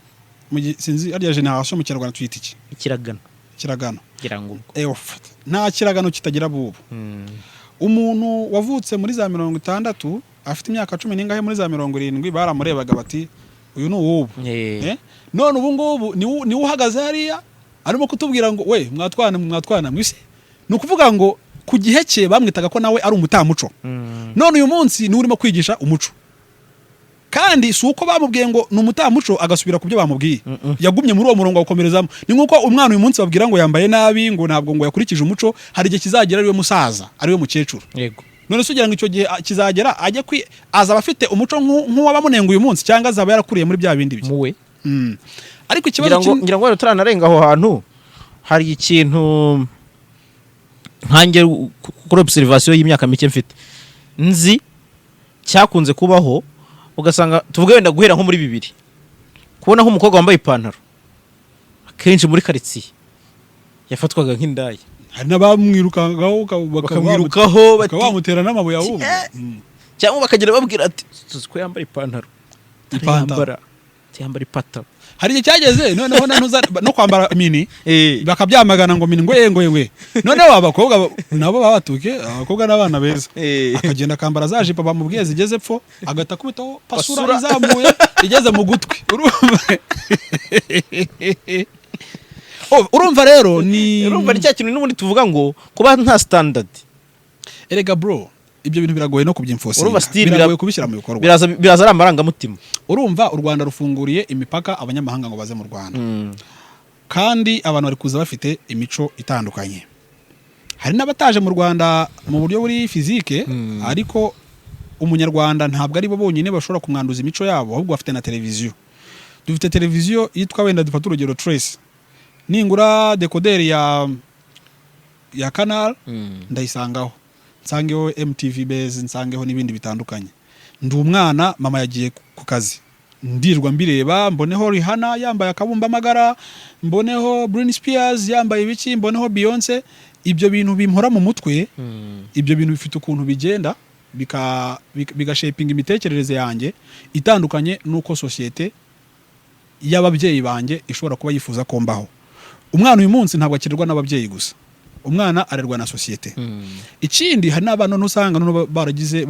sinzi ariya génération mu Kinyarwanda tuyita iki? Ikiragano. Kiragano. Ngira ngo ubwo. Nta kiragano kitagira bubu. Umuntu wavutse muri za 60 afite imyaka cumi n'ingahe muri za 70, baramurebaga bati "Uyu ni uwubu." Eh? None ubu ngubu niwe uhagaze hariya arimo kutubwira ngo "We mwatwana, mwatwana mwisi." Ni ukuvuga ngo ku gihe cye bamwitaga ko nawe ari umutamuco. None uyu munsi niwe urimo kwigisha umuco, kandi si uko bamubwiye ngo ni umutamuco agasubira ku byo bamubwiye. Yagumye muri uwo murongo awukomerezamo. Ni nk'uko umwana uyu munsi babwira ngo yambaye nabi, ngo ntabwo ngo yakurikije umuco, hari igihe kizagera ariwe musaza, ariwe mukecuru. None se ugira ngo icyo gihe kizagera ajye kwi azaba afite umuco nk'uwabamunenga uyu munsi, cyangwa azaba yarakuriye muri bya bindi bye? Muwe. Ariko ikibazo ngira ngo ngira ngo wenda tutaranarenga aho hantu, hari ikintu nkanjye kuri observation y'imyaka mike mfite nzi cyakunze kubaho, ugasanga tuvuge wenda guhera nko muri 2000, kubona nk'umukobwa wambaye ipantaro akenshi muri karitsiye yafatwaga nk'indaya. Hari n'abamwirukagaho bakamwirukaho bati bakaba bamutera n'amabuye ahubwo. Cyangwa bakagenda babwira ati "Tuzi ko yambara ipantaro." Ipantaro. Yambara, yambara ipataro. Hari igihe cyageze noneho na ntuza no kwambara mini bakabyamagana ngo mini, ngo ye ngo ye. Noneho abakobwa nabo baba batuke, abakobwa n'abana beza, akagenda akambara za jipo bamubwiye zigeze pfo, agahita akubitaho pasura, Pasura. izamuye igeze mu gutwi. Urumva? Oh, urumva rero ni Urumva ni cya kintu n'ubundi tuvuga ngo kuba nta standard. Erega bro, ibyo bintu biragoye no kubyimfosinga. Urumva still Biragoye kubishyira mu bikorwa. Biraza ari amarangamutima. Urumva u Rwanda rufunguriye imipaka abanyamahanga ngo baze mu Rwanda, kandi abantu bari kuza bafite imico itandukanye. Hari n'abataje mu Rwanda mu buryo buri physique, ariko Umunyarwanda ntabwo ari bo bonyine bashobora kumwanduza imico yabo, ahubwo bafite na televiziyo. Dufite televiziyo yitwa, wenda dufate urugero, Trace. Ningura décodeur ya Canal, ndayisangaho, nsangeho MTV Base, nsangeho n'ibindi bitandukanye. Ndi umwana, mama yagiye ku kazi, ndirwa mbireba, mboneho Rihanna yambaye akabumba amagara, mboneho Britney Spears yambaye ibiki, mboneho Beyonce. Ibyo bintu bimpora mu mutwe. Ibyo bintu bifite ukuntu bigenda bigashapinga imitekerereze yanjye itandukanye n'uko sosiyete y'ababyeyi banjye ishobora kuba yifuza ko mbaho. Umwana uyu munsi ntabwo akirerwa n'ababyeyi gusa. Umwana arerwa na sosiyete. Ikindi, hari n'abana noneho usanga noneho baragize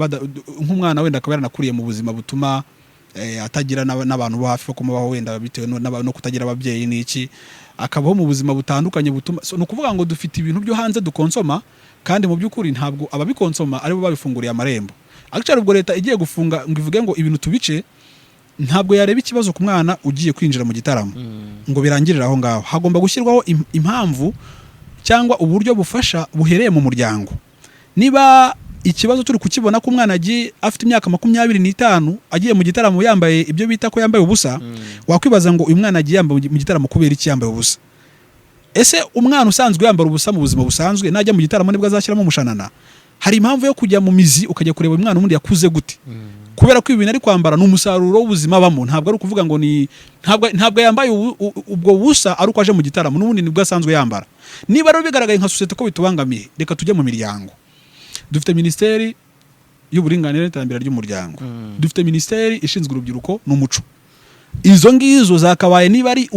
nk'umwana wenda akaba yaranakuriye mu buzima butuma atagira n'abantu bo hafi bo kumubaho, wenda bitewe no kutagira ababyeyi n'iki, akabaho mu buzima butandukanye butuma. So, ni ukuvuga ngo dufite ibintu byo hanze dukonsoma, kandi mu by'ukuri ntabwo ababikonsoma aribo babifunguriye amarembo. Actually, ubwo leta igiye gufunga ngo ivuge ngo ibintu tubice, ntabwo yareba ikibazo ku mwana ugiye kwinjira mu gitaramo ngo birangirire aho ngaho. Hagomba gushyirwaho impamvu cyangwa uburyo bufasha buhereye mu muryango. Niba ikibazo turi kukibona ko umwana agiye afite imyaka 25 agiye mu gitaramo yambaye ibyo bita ko yambaye ubusa, wakwibaza ngo uyu mwana agiye yambaye mu gitaramo kubera iki yambaye ubusa? Ese umwana usanzwe yambara ubusa mu buzima busanzwe, najya mu gitaramo nibwo azashyiramo umushanana? Hari impamvu yo kujya mu mizi, ukajya kureba uyu mwana ubundi yakuze gute, kubera ko ibi bintu ari kwambara ni umusaruro w'ubuzima abamo. Ntabwo ari ukuvuga ngo ni ntabwo yambaye ubwo busa ari uko aje mu gitaramo, n'ubundi nibwo asanzwe yambara. Niba rero bigaragaye nka sosiyete ko bitubangamiye, reka tujye mu miryango. Dufite Minisiteri y'Uburinganire n'Iterambere ry'Umuryango, dufite Minisiteri ishinzwe Urubyiruko n'Umuco. Izo ngizo zakabaye, niba ari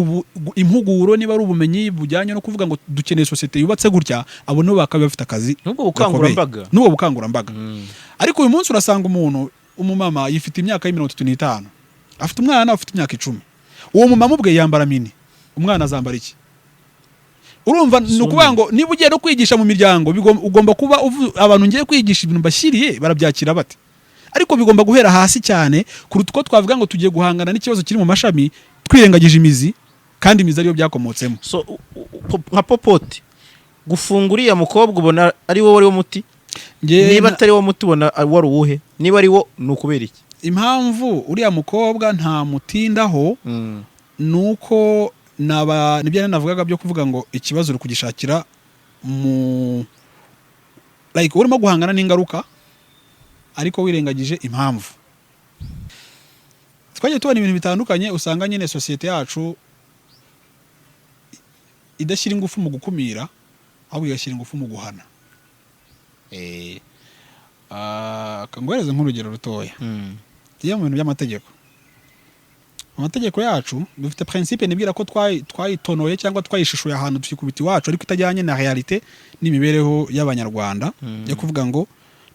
impuguro, niba ari ubumenyi bujyanye no kuvuga ngo dukeneye sosiyete yubatse gutya, abo nibo bakaba bafite akazi N'ubwo bukangurambaga. gakomeye. N'ubwo bukangurambaga. Ariko uyu munsi urasanga umuntu, umumama yifite imyaka ya 35, afite umwana ufite imyaka 10. Uwo mumama ubwe yambara mini, umwana azambara iki? Urumva, ni ukuvuga ngo niba ugiye no kwigisha mu miryango, ugomba kuba abantu ngiye kwigisha ibintu mbashyiriye barabyakira bate? Ariko bigomba guhera hasi cyane kuruta uko twavuga ngo tugiye guhangana n'ikibazo kiri mu mashami twirengagije imizi, kandi imizi ariyo byakomotsemo. So nka Popote, gufunga uriya mukobwa ubona ari wo wari wo muti? Niba atari wo muti, ubona wari uwuhe? Niba ari wo, ni ukubera iki? Impamvu uriya mukobwa nta mutindaho ni uko naba nibyo navugaga byo kuvuga ngo ikibazo uri kugishakira mu, like, urimo guhangana n'ingaruka ariko wirengagije impamvu. Twagiye tubona ibintu bitandukanye, usanga nyine sosiyete yacu idashyira ingufu mu gukumira, ahubwo igashyira ingufu mu guhana. Nguhereze nk'urugero rutoya. Tujye mu bintu by'amategeko. Amategeko yacu, dufite principe nibwira ko twayitonoye cyangwa twayishishuye ahantu tukikubita iwacu, ariko itajyanye na réalité n'imibereho y'Abanyarwanda, yo kuvuga ngo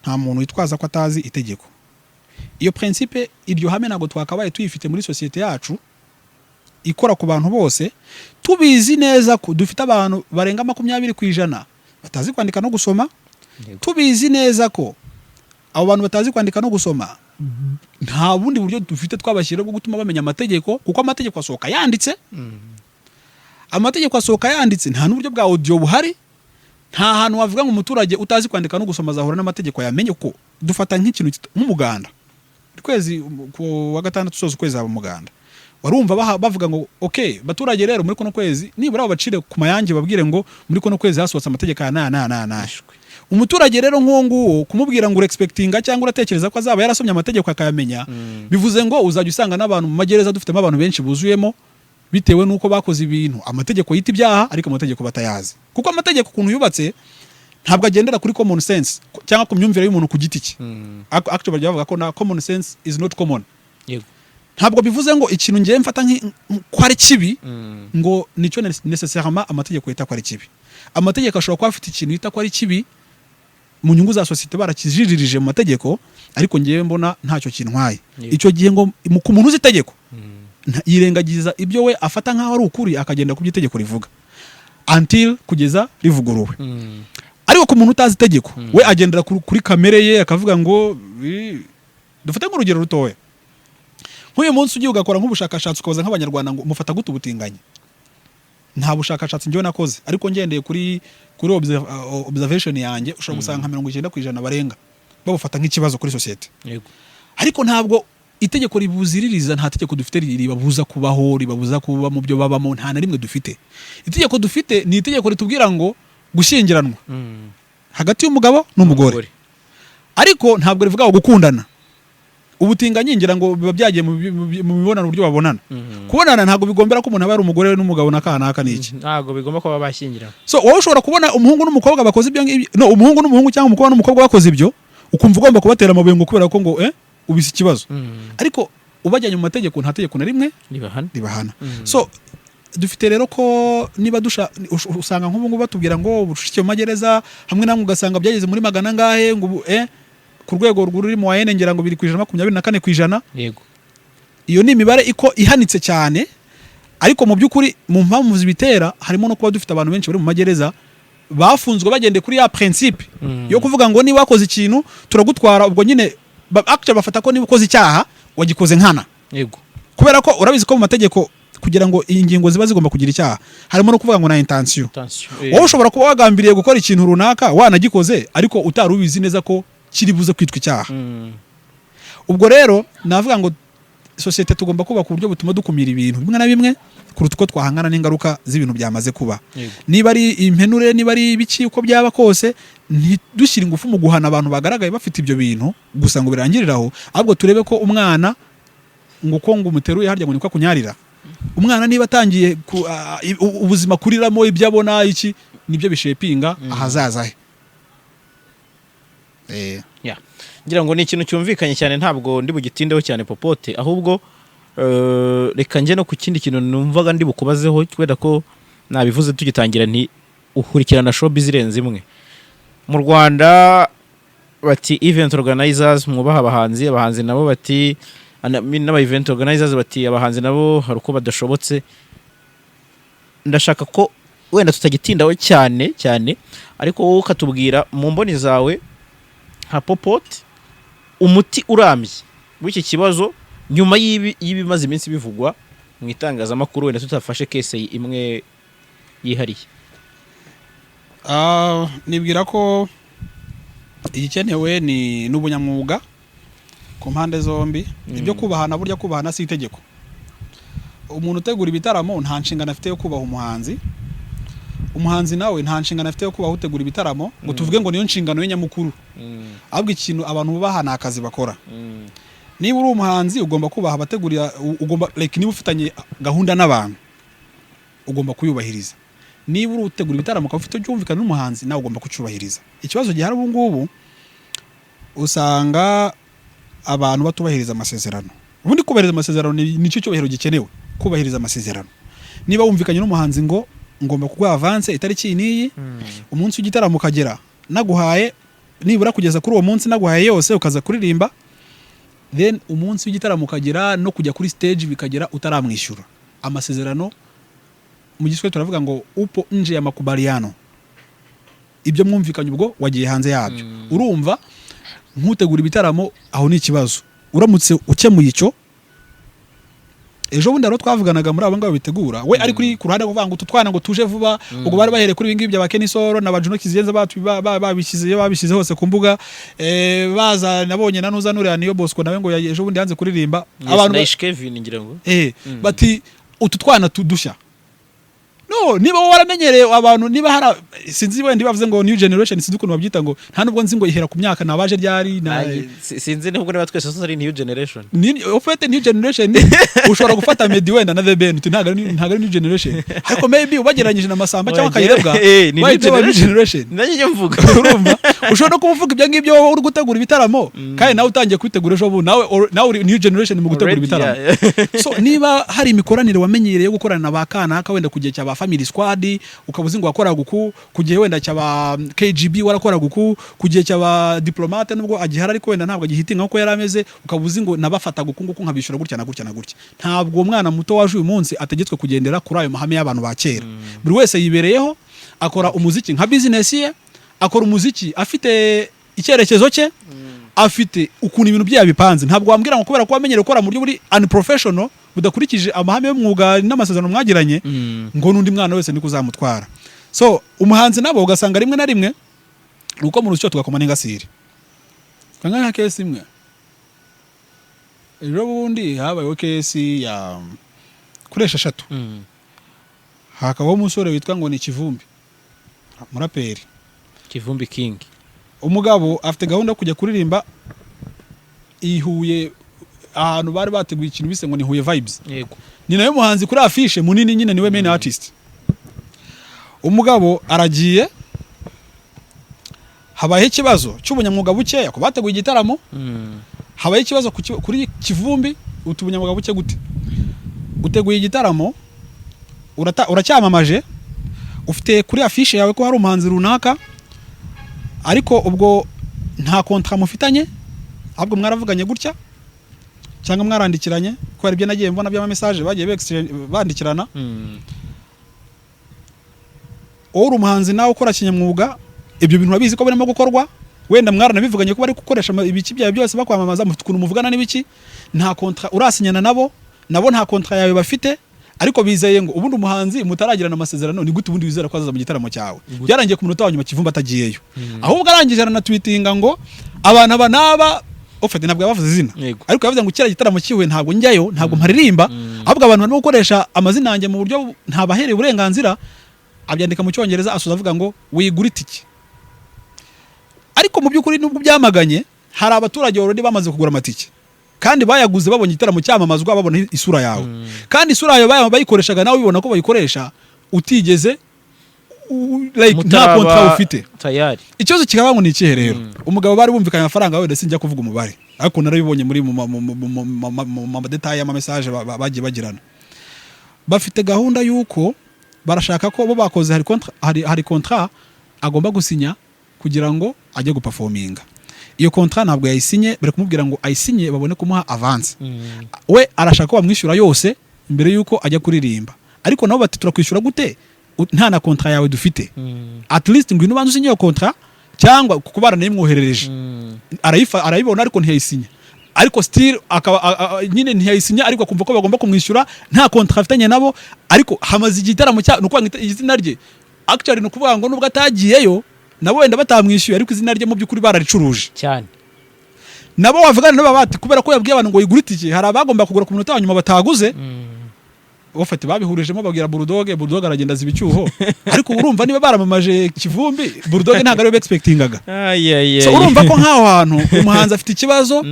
nta muntu witwaza ko atazi itegeko. Iyo principe, iryo hame, ntabwo twakabaye tuyifite muri sosiyete yacu ikora ku bantu bose, tubizi neza ko dufite abantu barenga 20% batazi kwandika no gusoma, tubizi neza ko abo bantu batazi kwandika no gusoma nta bundi buryo dufite twabashyira bwo gutuma bamenya amategeko, kuko amategeko asohoka yanditse. Amategeko asohoka yanditse, nta n'uburyo bwa audio buhari. Nta hantu wavuga ngo umuturage utazi kwandika no gusoma azahura n'amategeko yamenye, kuko dufata nk'ikintu nk'umuganda. Buri kwezi ku wa gatandatu usoza ukwezi haba umuganda. Warumva bavuga ngo ok, baturage rero, muri kuno kwezi nibura babacire ku mayange, babwire ngo muri kuno kwezi hasohotse amategeko aya n'aya n'aya n'aya n'aya. Umuturage rero nk'uwo nguwo, kumubwira ngo urexpectinga cyangwa uratekereza ko azaba yarasomye amategeko akayamenya, bivuze ngo uzajya usanga n'abantu mu magereza dufitemo abantu benshi buzuyemo bitewe n'uko bakoze ibintu amategeko yita ibyaha, ariko amategeko batayazi, kuko amategeko ukuntu yubatse ntabwo agendera kuri common sense cyangwa ku myumvire y'umuntu ku giti cye. Actually bajya bavuga ko na common sense is not common. Ntabwo bivuze ngo ikintu ngiye mfata ko ari kibi ngo nicyo nécessairement amategeko yita ko ari kibi. Amategeko ashobora kuba afite ikintu yita ko ari kibi mu nyungu za sosiyete, barakijiririje mu mategeko, ariko ngewe mbona ntacyo kintwaye. Icyo gihe ngo ku muntu uzi itegeko, yirengagiza ibyo we afata nk'aho ari ukuri, akagenda ku byo itegeko rivuga until kugeza rivuguruwe. Ariko ku muntu utazi itegeko, we agendera kuri kamere ye, akavuga ngo dufate nk'urugero rutoya. Nk'uyu munsi ugiye ugakora nk'ubushakashatsi, ukabaza nk'Abanyarwanda ngo mufata gute ubutinganyi, nta bushakashatsi njyewe nakoze, ariko ngendeye kuri observation yanjye, ushobora gusanga nka 90% barenga babufata nk'ikibazo kuri sosiyete. Ariko ntabwo itegeko ribuziririza. Nta tegeko dufite ribabuza kubaho, ribabuza kuba mu byo babamo, nta na rimwe dufite. Itegeko dufite ni itegeko ritubwira ngo gushyingiranwa hagati y'umugabo n'umugore, ariko ntabwo rivuga ngo gukundana. Ubutinganyi ngira ngo biba byagiye mu mibonano, uburyo babonana. Kubonana ntabwo bigombera ko umuntu aba ari umugore n'umugabo na kanaka n'iki. Ntabwo bigomba kuba bashyingira. So wowe ushobora kubona umuhungu n'umukobwa bakoze ibyo ngibyo, no umuhungu n'umuhungu cyangwa umukobwa n'umukobwa bakoze ibyo, ukumva ugomba kubatera amabuye ngo kubera ko ngo ubise ikibazo, ariko ubajyanye mu mategeko, nta tegeko na rimwe ribahana. Ribahana. So Dufite rero ko niba dusha usanga nk'ubu ngubu batubwira ngo ubucucike mu magereza hamwe namwe, ugasanga byageze muri magana angahe, ngo ubu ku rwego ruri mu wayene ngira ngo biri ku 124%. Iyo ni imibare iko ihanitse cyane, ariko mu by'ukuri mu mpamvu zibitera harimo no kuba dufite abantu benshi bari mu magereza bafunzwe bagendeye kuri ya principe yo kuvuga ngo niba wakoze ikintu turagutwara. Ubwo nyine actually bafata ko niba ukoze icyaha wagikoze nkana, kubera ko urabizi ko mu mategeko, kugira ngo iyi ngingo ziba zigomba kugira icyaha, harimo no kuvuga ngo na intention. Intention. Wowe ushobora kuba wagambiriye gukora ikintu runaka, wanagikoze, ariko utari ubizi neza ko kiri buze kwitwa icyaha. Ubwo rero navuga ngo sosiyete tugomba kubaka uburyo butuma dukumira ibintu bimwe na bimwe kuruta uko twahangana n'ingaruka z'ibintu byamaze kuba. Niba ari impenure, niba ari ibiki, uko byaba kose, ntidushyire ingufu mu guhana abantu bagaragaye bafite ibyo bintu gusa ngo birangirire aho, ahubwo turebe ko umwana, ngo uko ngo umuteruye harya ngo niko akunyarira. Umwana niba atangiye ubuzima kuriramo, ibyo abona iki nibyo bishapinga ahazaza he. Yeah. Ngira ngo ni ikintu cyumvikanye cyane, ntabwo ndi bugitindeho cyane, Popote, ahubwo reka njye no ku kindi kintu numvaga ndi bukubazeho, kubera ko nabivuze tugitangira nti ukurikirana showbiz irenze imwe mu Rwanda. Bati event organizers mwubaha abahanzi, abahanzi nabo bati n'aba event organizers bati abahanzi nabo hari uko badashobotse. Ndashaka ko wenda tutagitindaho cyane cyane, ariko wowe ukatubwira mu mboni zawe nka Popote umuti urambye w'iki kibazo nyuma y'ibimaze iminsi bivugwa mu itangazamakuru, wenda tutafashe case imwe yihariye. Nibwira ko igikenewe ni n'ubunyamwuga ku mpande zombi. Ibyo kubahana, burya kubahana si itegeko. Umuntu utegura ibitaramo nta nshingano afite yo kubaha umuhanzi, umuhanzi nawe nta nshingano afite yo kubaha utegura ibitaramo, ngo tuvuge ngo niyo nshingano ye nyamukuru. Ahubwo ikintu abantu bubaha ni akazi bakora. Niba uri umuhanzi ugomba kubaha abategurira, ugomba, like, niba ufitanye gahunda n'abantu ugomba kuyubahiriza. Niba uri utegura ibitaramo ukaba ufite byumvikana n'umuhanzi, nawe ugomba kucyubahiriza. Ikibazo gihari ubu ngubu, usanga abantu batubahiriza amasezerano. Ubundi kubahiriza amasezerano nicyo cyubahiro gikenewe, kubahiriza amasezerano. Niba wumvikanye n'umuhanzi ngo ngomba kuguha avance itariki iyi n'iyi, umunsi w'igitaramo ukagera naguhaye nibura kugeza kuri uwo munsi naguhaye yose, ukaza kuririmba, then umunsi w'igitaramo ukagera no kujya kuri stage bikagera utaramwishyura, amasezerano, mu Giswahili turavuga ngo "upo nje ya makubaliano", ibyo mwumvikanye ubwo wagiye hanze yabyo. Urumva nk'utegura ibitaramo aho ni ikibazo. Uramutse ukemuye icyo, ejo bundi rero twavuganaga muri abo ngabo bitegura, we ari kuri ku ruhande kuvuga ngo utu twana ngo tuje vuba. Ubwo bari bahereye kuri ibi ngibi bya Kenny Sol na ba Juno Kizigenza, babishyize hose ku mbuga, baza nabonye na nuza nuriya niyo Bosco nawe ngo ejo bundi yanze kuririmba. Abantu na Kevin ngira ngo. Bati utu twana tudushya. No niba wowe waramenyereye abantu, niba hari, sinzi, wenda bavuze ngo new generation, sinzi ukuntu babyita, ngo nta nubwo nzi ngo ihera ku myaka nabaje ryari na Sinzi nubwo niba twese tutari new generation. Ni ufite new generation, ushobora gufata Meddy wenda na The Ben, uti ntabwo ari new generation, ariko maybe ubagereranyije na Masamba cyangwa Kayirebwa Ni new bahita baba new generation. generation. Nanjye njya mvuga. Urumva ushobora no kuba uvuga ibyo ngibyo wowe uri gutegura ibitaramo, kandi nawe utangiye kubitegura ejo bundi, nawe uri new generation mu gutegura Already, ibitaramo. yeah. So niba hari imikoranire wamenyereye yo gukorana na ba kanaka, wenda ku gihe cya ba Family Squad ukaba uzi ngo wakoraga uku, ku gihe wenda cya ba KGB warakoraga uku, ku gihe cya ba Diplomate, nubwo agihari ariko wenda ntabwo agihitinga nkuko yari ameze, ukaba uzi ngo nabafataga uku nguku, nkabishyura gutya na gutya na gutya. Ntabwo uwo mwana muto waje uyu munsi ategetswe kugendera kuri ayo mahame y'abantu ba kera. Buri wese yibereyeho, akora umuziki nka business ye, akora umuziki afite icyerekezo cye, afite ukuntu ibintu bye yabipanze. Ntabwo wambwira ngo kubera ko wamenyereye gukora mu buryo buri unprofessional, budakurikije amahame y'umwuga n'amasezerano mwagiranye, ngo n'undi mwana wese niko uzamutwara. So umuhanzi nabo ugasanga rimwe na rimwe ni uko mu rusyo tugakoma n'ingasire. Nka case imwe ejo bundi habayeho, case ya kuri 6, hakabaho umusore witwa ngo ni Kivumbi, umuraperi. Kivumbi King. Umugabo afite gahunda yo kujya kuririmba i Huye, ahantu bari bateguye ikintu bise ngo ni Huye Vibes. Ni nawe muhanzi kuri afishe munini nyine, niwe main artist. Umugabo aragiye, habayeho ikibazo cy'ubunyamwuga bukeya ku bateguye igitaramo. Habaye ikibazo kuri Kivumbi. Utu bunyamwuga buke gute? Uteguye igitaramo. Uracyamamaje, ufite kuri afishe yawe ko hari umuhanzi runaka, ariko ubwo nta contrat mufitanye, ahubwo mwaravuganye gutya cyangwa mwarandikiranye, ko hari ibyo nagiye mbona by'ama message bagiye bandikirana. Wowe uri umuhanzi nawe ukora kinyamwuga, ibyo bintu urabizi ko birimo gukorwa. Wenda mwaranabivuganye ko bari gukoresha ibiki byawe byose bakwamamaza, mufite ukuntu muvugana n'ibiki. Nta contrat urasinyana nabo, nabo nta contrat yawe bafite, ariko bizeye ngo ubundi umuhanzi mutaragirana amasezerano, ni gute ubundi wizera ko azaza mu gitaramo cyawe? Byarangiye ku munota wa nyuma Kivumbi atagiyeyo, ahubwo arangije aranatwitinga ngo abantu aba n'aba ufite, ntabwo yabavuze izina, ariko yavuze ngo kiriya gitaramo kiwe ntabwo njyayo, ntabwo mparirimba, ahubwo abantu barimo gukoresha amazina yanjye mu buryo ntabahereye uburenganzira. Abyandika mu Cyongereza, asoza avuga ngo wigure itike. Ariko mu by'ukuri, nubwo byamaganye, hari abaturage already bamaze kugura amatike, kandi bayaguze babonye igitaramo cyamamazwa, babona isura yawe, kandi isura yawe bayikoreshaga, nawe ubibona ko bayikoresha utigeze like nta Mutaraba contrat ufite. Tayari. Ikibazo kikaba ngo ni ikihe rero? Umugabo bari bumvikanye amafaranga, wenda sinjya kuvuga umubare, ariko narabibonye muri mu ma- mu- mu- mu- mu- mu- mu ma détails y'ama message bagiye bagirana. Bafite gahunda y'uko barashaka ko bo bakoze, hari contrat agomba gusinya kugira ngo ajye guperforminga. Iyo contrat ntabwo yayisinye, bari kumubwira ngo ayisinye babone kumuha avance. We arashaka ko bamwishyura yose mbere y'uko ajya kuririmba, ariko nabo bati: "Turakwishyura gute nta na contrat yawe dufite? At least ngwino ubanze usinye iyo contrat." Cyangwa kuko baranayimwoherereje, arayibona ariko ntiyayisinya, ariko still akaba nyine ntiyayisinya, ariko akumva ko bagomba kumwishyura nta contrat afitanye nabo. Ariko hamaze igitaramo cya, ni ukuvuga ngo izina rye actually, ni ukuvuga ngo nubwo atagiyeyo, nabo wenda batamwishyuye, ariko izina rye mu by'ukuri bararicuruje. Nabo wavugana nabo bati kubera ko yabwiye abantu ngo yigure itike, hari abagomba kugura ku munota wa nyuma bataguze. Bafite babihurijemo, babwira Bulldog, Bulldog aragenda aziba icyuho. Ariko urumva niba baramamaje Kivumbi, Bulldog ntabwo ariwe expectingaga. So urumva ko nk'aho hantu umuhanzi afite ikibazo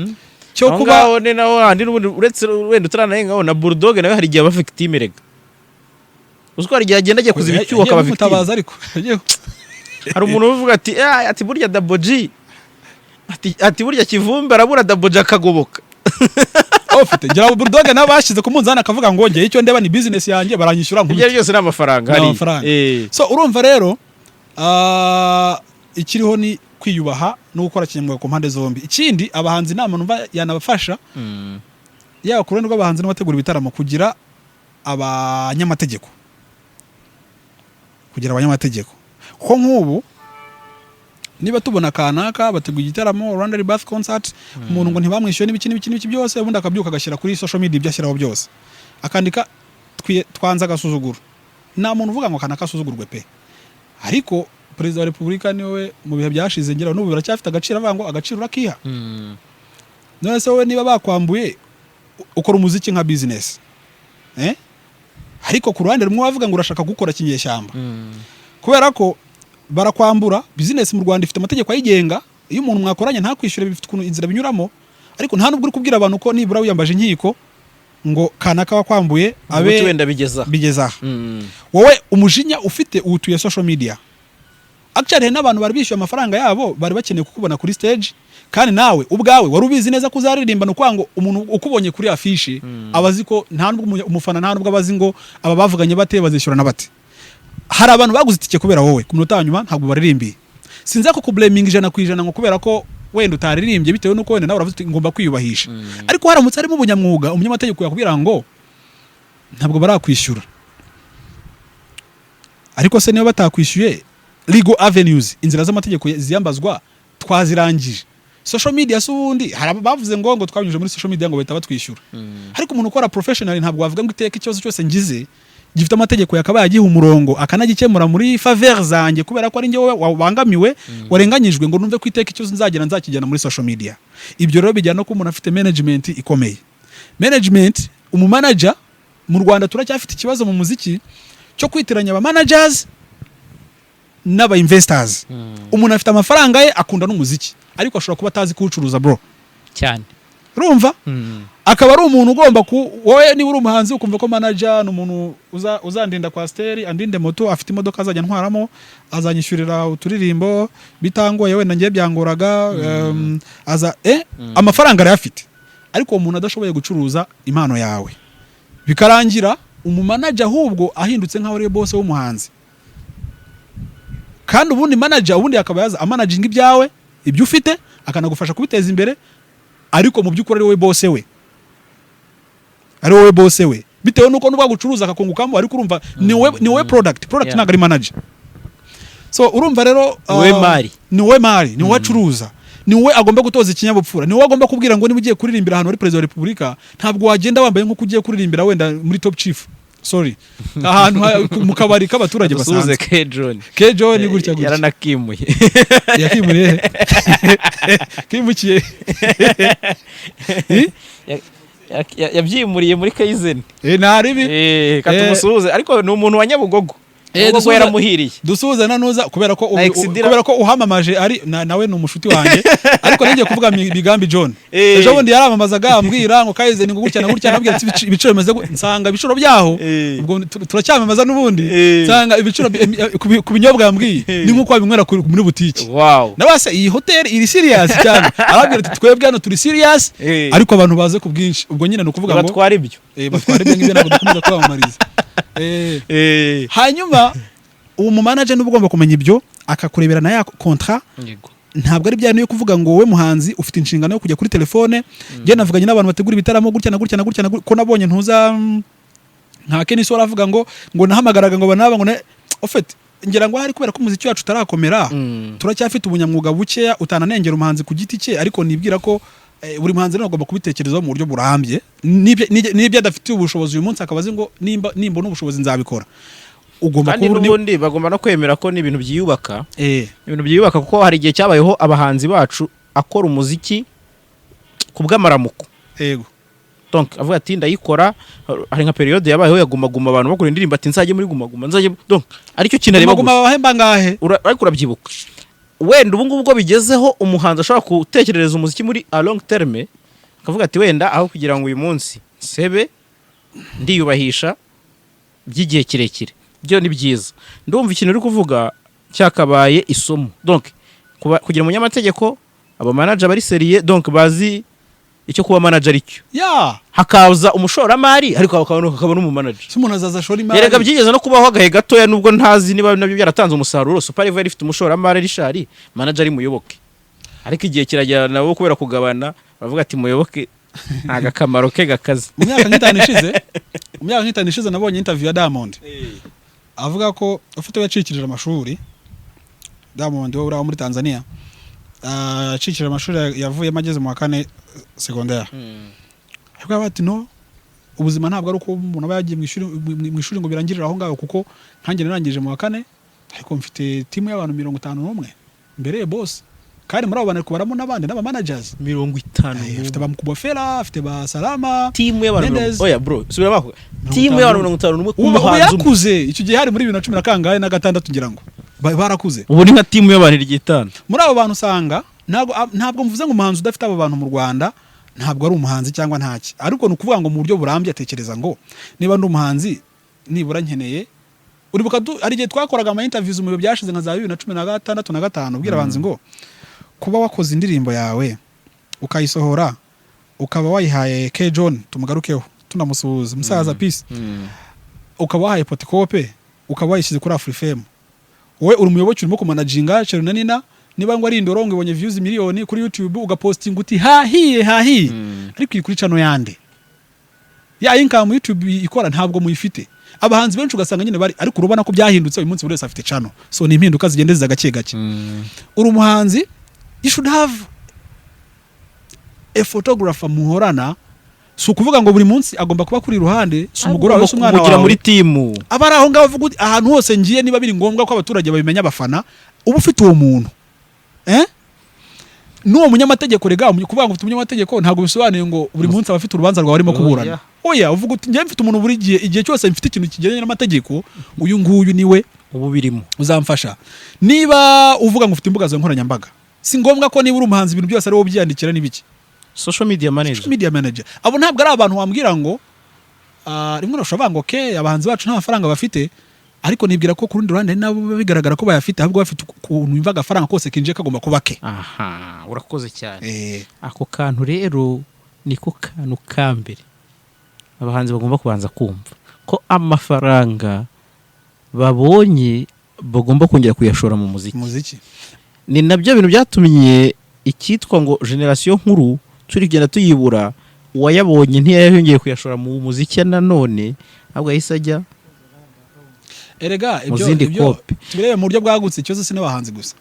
cyo Aho kuba ngaho ni naho handi n'ubundi, uretse wenda utaranarengaho, na Bulldog nawe hari igihe aba victime rega. Uzi ko hari igihe agenda agiye kuziba icyuho akaba victime? Mutabaza ariko Hari umuntu uvuga ati: "Ah," ati burya Double G, ati burya Kivumbi arabura Double G akagoboka. Ufite ngira ngo Bulldog nawe bashyize ku munzani, akavuga ngo ngewe icyo ndeba ni business yanjye, baranyishyura Ibyo nkubite. ari byose ni amafaranga Ni hariya. amafaranga. So urumva rero, ikiriho ni kwiyubaha no gukora kinyamwuga ku mpande zombi. Ikindi, abahanzi, inama numva yanabafasha, yaba ku ruhande rw'abahanzi n'abategura ibitaramo, kugira abanyamategeko, kugira abanyamategeko, kuko nk'ubu niba tubona kanaka bateguye igitaramo, Rwanda Rebirth Concert, umuntu ngo ntibamwishyuye n'ibiki n'ibiki n'ibiki byose, ubundi akabyuka agashyira kuri social media ibyo ashyiraho byose, akandika twanze agasuzuguro. Nta muntu uvuga ngo kanaka asuzugurwe pe, ariko Perezida wa Repubulika niwe mu bihe byashize, ngira n'ubu biracyafite agaciro, avuga ngo agaciro urakiha. None se wowe niba bakwambuye, ukora umuziki nka business, eh? Ariko ku ruhande rumwe wavuga ngo urashaka gukora kinyeshyamba, kubera ko barakwambura. Business mu Rwanda ifite amategeko ayigenga. Iyo umuntu mwakoranye ntakwishyure, bifite ukuntu inzira binyuramo, ariko nta nubwo uri kubwira abantu ko nibura wiyambaje inkiko ngo kanaka wakwambuye abe abe wenda bigeza bigeza aha. Wowe umujinya ufite uwutuye social media. Actually, hari n'abantu bari bishyuye amafaranga yabo, bari bakeneye kukubona kuri stage, kandi nawe ubwawe wari ubizi neza ko uzaririmba. Ni ukuvuga ngo umuntu ukubonye kuri afishe aba azi ko nta nubwo umufana, nta nubwo aba azi ngo aba bavuganye bate, bazishyurana bate. Hari abantu baguze itike kubera wowe, ku munota wa nyuma ntabwo baririmbiye. Sinza ko kublaminga 100% ngo kubera ko wenda utaririmbye, bitewe n'uko wenda nawe uravuze uti ngomba kwiyubahisha. Ariko haramutse harimo ubunyamwuga, umunyamategeko yakubwira ngo ntabwo barakwishyura. Ariko se niba batakwishyuye, legal avenues, inzira z'amategeko ziyambazwa twazirangije. Social media se ubundi, hari abavuze ngo twabinyujije muri social media ngo bahita batwishyura. Ariko umuntu ukora professional, ntabwo wavuga ngo iteka ikibazo cyose ngize gifite amategeko yakabaye agiha umurongo akanagikemura muri faveur zanjye, kubera ko ari njye wabangamiwe, warenganyijwe, ngo numve ko iteka ikibazo nzagera nzakijyana muri social media. Ibyo rero bijyana no kuba umuntu afite management ikomeye, management, umumanager. Mu Rwanda turacyafite ikibazo mu muziki cyo kwitiranya aba managers n'aba investors. Umuntu afite amafaranga ye, akunda n'umuziki, ariko ashobora kuba atazi kuwucuruza, bro. Urumva, akaba ari umuntu ugomba ku wowe niba uri umuhanzi ukumva ko manager ni umuntu uzandinda coaster, andinde moto, afite imodoka azajya ntwaramo, azanyishyurira uturirimbo bitangoye, wenda ngiye byangoraga, aza amafaranga arayafite, ariko uwo muntu adashoboye gucuruza impano yawe, bikarangira Umumanager ahubwo ahindutse nk'aho ariwe boss w'umuhanzi. Kandi ubundi manager ubundi akaba yaza amanaginga ibyawe, ibyo ufite, akanagufasha kubiteza imbere, ariko mu by'ukuri ari wowe boss we, ari wowe boss we, bitewe n'uko nubwo agucuruza akakungukamo, ariko urumva ni wowe product. Ntabwo ari manager. So urumva rero, Ni wowe mari. Ni wowe mari, ni wowe acuruza, ni wowe agomba gutoza ikinyabupfura, ni wowe agomba kubwira ngo niba ugiye kuririmbira ahantu hari perezida wa repubulika, ntabwo wagenda wambaye nk'uko ugiye kuririmbira wenda muri Top Chief, sorry, ahantu mu kabari k'abaturage Dusuhuze basanzwe. K John. K John gutya gutya. Yaranakimuye. Yakimuriye he? Kimukiye? Eh? Yabyimuriye muri Kaizen. Eh, ntaribi. Katumusuhuze, ariko ni umuntu wa Nyabugogo. Nyabugogo yaramuhiriye. Dusuhuze na nuza kubera ko Na Exidira. kubera ko uhamamaje ari nawe ni umushuti wanjye, ariko ngiye kuvuga Migambi John. Ejo bundi yaramamazaga ambwira ngo Kaizen ngo gutya na gutya, nabwira ati ibiciro bimeze nsanga ibiciro byaho, ubwo turacyamamaza n'ubundi, nsanga ibiciro ku binyobwa yambwiye ni nk'uko wabinywera muri butiki. Nabase iyi hoteli iri serious cyane, arabwira ati twebwe hano turi serious, ariko abantu baze ku bwinshi. Ubwo nyine ni ukuvuga ngo batwara ibyo. Batwara ibyo ngibyo, ntabwo dukomeza kwamamariza. Hanyuma uwo mu manager niba ugomba kumenya ibyo, akakurebera na ya contrat. Ntabwo ari bya yo kuvuga ngo wowe muhanzi ufite inshingano yo kujya kuri telefone, njye navuganye n'abantu bategura ibitaramo gutya na gutya na gutya na gutya, ko nabonye ntuza nka Kenny Sol avuga ngo nahamagaraga ngo banaba ngo en fait ngira ngo ahari kubera ko umuziki wacu utarakomera, turacyafite ubunyamwuga bukeya, utananengera umuhanzi ku giti cye, ariko nibwira ko buri muhanzi rero agomba kubitekerezaho mu buryo burambye. N'ibyo adafitiye ubushobozi uyu munsi, akaba azi ngo nimba nimbona ubushobozi nzabikora. Ugomba Kandi kuba n'ubundi bagomba no kwemera ko ni ibintu byiyubaka, ibintu byiyubaka, kuko hari igihe cyabayeho abahanzi bacu akora umuziki ku bw'amaramuko. Donc avuga ati ndayikora. Hari nka période yabayeho ya Guma Guma, abantu bakora indirimbo ati nzajye muri Guma Guma, nzajye, donc aricyo kintu areba Guma gusa. bahemba ngahe? Ariko urabyibuka, wenda ubu ngubu ubwo bigezeho, umuhanzi ashobora gutekerereza umuziki muri a long terme, akavuga ati wenda aho kugira ngo uyu munsi nsebe, ndiyubahisha by'igihe kirekire. Byo ni byiza. Ndumva ikintu uri kuvuga cyakabaye isomo. Donc kugira umunyamategeko, aba manager bari sérieux, donc bazi icyo kuba manager aricyo, hakaza umushoramari, ariko hakaba n'umumanager. Si umuntu azaza ashora imari. Erega byigeze no kubaho agahe gatoya, nubwo ntazi niba nabyo byaratanze umusaruro. Super Level yari ifite umushoramari Richard, manager ari Muyoboke, ariko igihe kiragera nabo kubera kugabana bavuga ati Muyoboke ntago akamaro ke gakaze. Mu myaka nk'itanu ishize nabonye interview ya Diamond avuga ko ufite yacikirije amashuri. Diamond wo uri muri Tanzania, yacikirije amashuri, yavuyemo ageze mu wa kane secondaire, ariko yavuga ati no, ubuzima ntabwo ari uko umuntu aba yagiye mu ishuri ngo birangirire aho ngaho, kuko nkanjye narangije mu wa kane, ariko mfite timu y'abantu 51 mbere ya boss, kandi muri abo bantu ari kubaramo n'abandi n'aba managers. 50? Afite ba Mukubwa, afite ba Salama. Timu y'abantu Mendes. oya bro, subira baho. Timu y'abantu 51 ku Ubu muhanzi umwe. Yarakuze. Icyo gihe hari muri bibiri na cumi na kangahe na gatandatu ngira ngo. Barakuze. Ubu ni nka timu y'abantu 50. Muri abo bantu usanga ntabwo mvuze ngo umuhanzi udafite abo bantu mu Rwanda ntabwo ari umuhanzi cyangwa ntaki, ariko ni ukuvuga ngo mu buryo burambye atekereza ngo niba ndi umuhanzi nibura nkeneye. Uribuka hari igihe twakoraga ama interviews mu bihe byashize nka za 2016 na gatanu, ubwira abahanzi ngo kuba wakoze indirimbo yawe ukayisohora, ukaba wayihaye K John, tumugarukeho tunamusuhuza musaza, peace, ukaba wahaye Potikope, ukaba wayishyize kuri Afrifame, wowe uri umuyoboke urimo kumanaginga Charly na Nina, niba ngo ari indoro ngo ibonye views miliyoni kuri YouTube, ugapostinga uti hahiye hahiye, ariko iri kuri channel yande? Ya income YouTube ikora ntabwo muyifite. Abahanzi benshi ugasanga nyine bari, ariko urabona ko byahindutse, uyu munsi buri wese afite channel. So ni impinduka zigenda ziza gake gake. Uri umuhanzi, you should have a photographer muhorana. Si ukuvuga ngo buri munsi agomba kuba kuri iruhande, si umugore wawe, si umwana kumugira wawe, muri timu. Aba ari aho ngaho avuga uti ahantu hose ngiye, niba biri ngombwa ko abaturage babimenya, abafana, uba ufite uwo muntu, eh? N'uwo munyamategeko rega, kuvuga ngo ufite umunyamategeko ntabwo bisobanuye ngo buri munsi aba afite urubanza rwawe arimo kuburana. Oya, uvuga uti njyewe mfite umuntu buri gihe, igihe cyose mfite ikintu kigendanye n'amategeko, uyu nguyu niwe ubu birimo uzamfasha. Niba uvuga ngo ufite imbuga zawe nkoranyambaga, si ngombwa ko niba uri umuhanzi ibintu byose ari wowe ubyiyandikira n'ibiki. Social media manager. Social media manager, abo ntabwo ari abantu wambwira ngo rimwe urashobora kuvuga ngo ke abahanzi bacu nta mafaranga bafite, ariko nibwira ko ku rundi ruhande hari nabo biba bigaragara ko bayafite, ahubwo bafite ukuntu yumva agafaranga kose kinjiye kagomba kuba ke. Aha urakoze cyane. Ako kantu rero niko kantu ka mbere abahanzi bagomba kubanza kumva. Ko amafaranga babonye bagomba kongera kuyashora mu muziki. Muziki. Ni nabyo bintu byatumye icyitwa ngo génération nkuru turi kugenda tuyibura. Uwayabonye ntiyayongeye kuyashora mu muziki nanone, ahubwo yahise ajya Erega mu ibyo zindi ibyo kope. Tubirebe mu buryo bwagutse, ikibazo si n'abahanzi gusa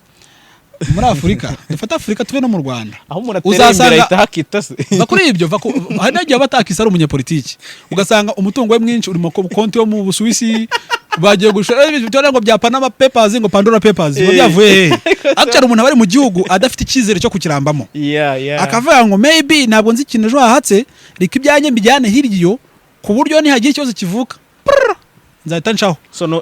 muri Afurika. Dufate Afurika, tube no mu Rwanda. Aho umuntu atera imbere ahita hakita se. Va kuri ibyo, hari n'igihe aba atakisa ari umunyepolitiki, ugasanga umutungo we mwinshi uri mu konti yo mu Busuwisi, bagiye gushora ibyo ngo bya Panama Papers, ngo Pandora Papers, biba byavuye hehe? Actually, umuntu aba ari mu gihugu adafite icyizere cyo kukirambamo, akavuga ngo maybe ntabwo nzi ikintu ejo hahatse, reka ibyanjye mbijyane hirya iyo, ku buryo nihagira ikibazo kivuka, prrr, nzahita ncaho. So no,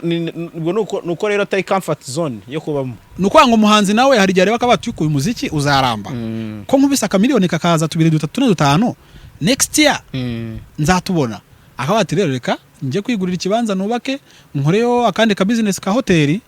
ubwo nuko rero atari comfort zone yo kubamo. Ni ukuvuga ngo umuhanzi nawe hari igihe areba akaba ati uyu muziki uzaramba, ko nkubise akamiliyoni kakaza tubiri, dutatu, tune, dutanu, next year nzatubona. Akaba ati rero reka njye kwigurira ikibanza, nubake, nkoreyo akandi ka business ka hoteli.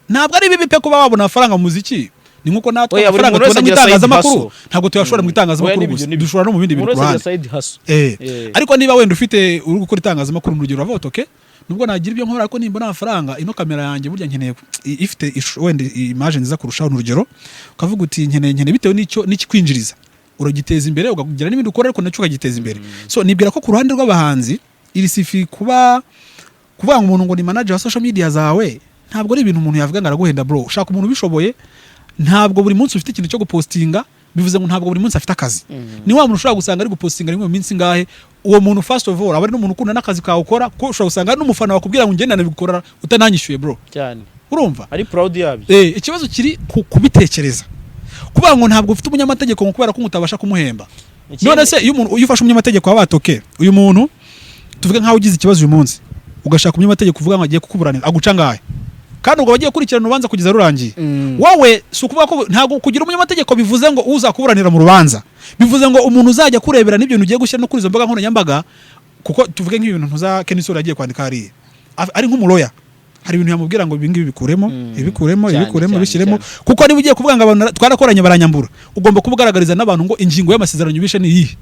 Ntabwo ari bibi pe kuba wabona amafaranga mu muziki. Ni nkuko natwe Oya, buri amafaranga muntu wese tubona mu agira side itangazamakuru hustle. ntabwo tuyashora mu itangazamakuru Oya, nibyo, gusa, nibyo. dushobora no mu bindi bintu Umuntu ku wese ruhande. agira side hustle. Ariko niba wenda ufite, uri gukora itangazamakuru mu rugero, uravuga uti okay, nubwo nagira ibyo nkora, ariko nimbona amafaranga, ino kamera yanjye burya nkeneye ifite wenda image nziza kurushaho, ni urugero, ukavuga uti nkeneye bitewe n'icyo n'ikikwinjiriza, uragiteza imbere, ukagira n'ibindi ukora ariko nacyo ukagiteza imbere. So nibwira ko ku ruhande rw'abahanzi iri sifi kuba kuvuga ngo umuntu ngo ni manager wa social media zawe, ntabwo ari ibintu umuntu yavuga ngo araguhenda. Bro, ushaka umuntu ubishoboye. Ntabwo buri munsi ufite ikintu cyo gupostinga, bivuze ngo ntabwo buri munsi afite akazi. Ni wa muntu ushobora gusanga ari gupostinga rimwe mu minsi ingahe. Uwo muntu, first of all, aba ari n'umuntu ukunda n'akazi kawe ukora, kuko ushobora gusanga ari n'umufana wakubwira ngo ngenda nabikora utananyishyuye, bro. Cyane. Urumva? Ari proud yabyo. Ikibazo kiri ku kubitekereza, kuvuga ngo ntabwo ufite umunyamategeko ngo kubera ko mutabasha kumuhemba. None se iyo umuntu, iyo ufashe umunyamategeko waba atoke, uyu muntu tuvuge nkaho ugize ikibazo uyu munsi, ugashaka umunyamategeko uvuga ngo agiye kukuburanira, aguca ngahe? Kandi ubwo bagiye gukurikirana urubanza kugeza rurangiye. Wowe si ukuvuga ko ntabwo kugira umunyamategeko bivuze ngo uzakuburanira mu rubanza, bivuze ngo umuntu uzajya kurebera n'ibintu ugiye gushyira no kuri izo mbuga nkoranyambaga. Kuko tuvuge nk'ibintu ntuza Kenny Sol yagiye kwandika hariya, ari nk'umuloya, hari ibintu yamubwira ngo ibi ngibi bikuremo, ibikuremo, ibikuremo, bishyiremo. Kuko niba ugiye kuvuga ngo abantu twarakoranye baranyambura, ugomba kubugaragariza n'abantu ngo ingingo y'amasezerano ubishe ni iyihe.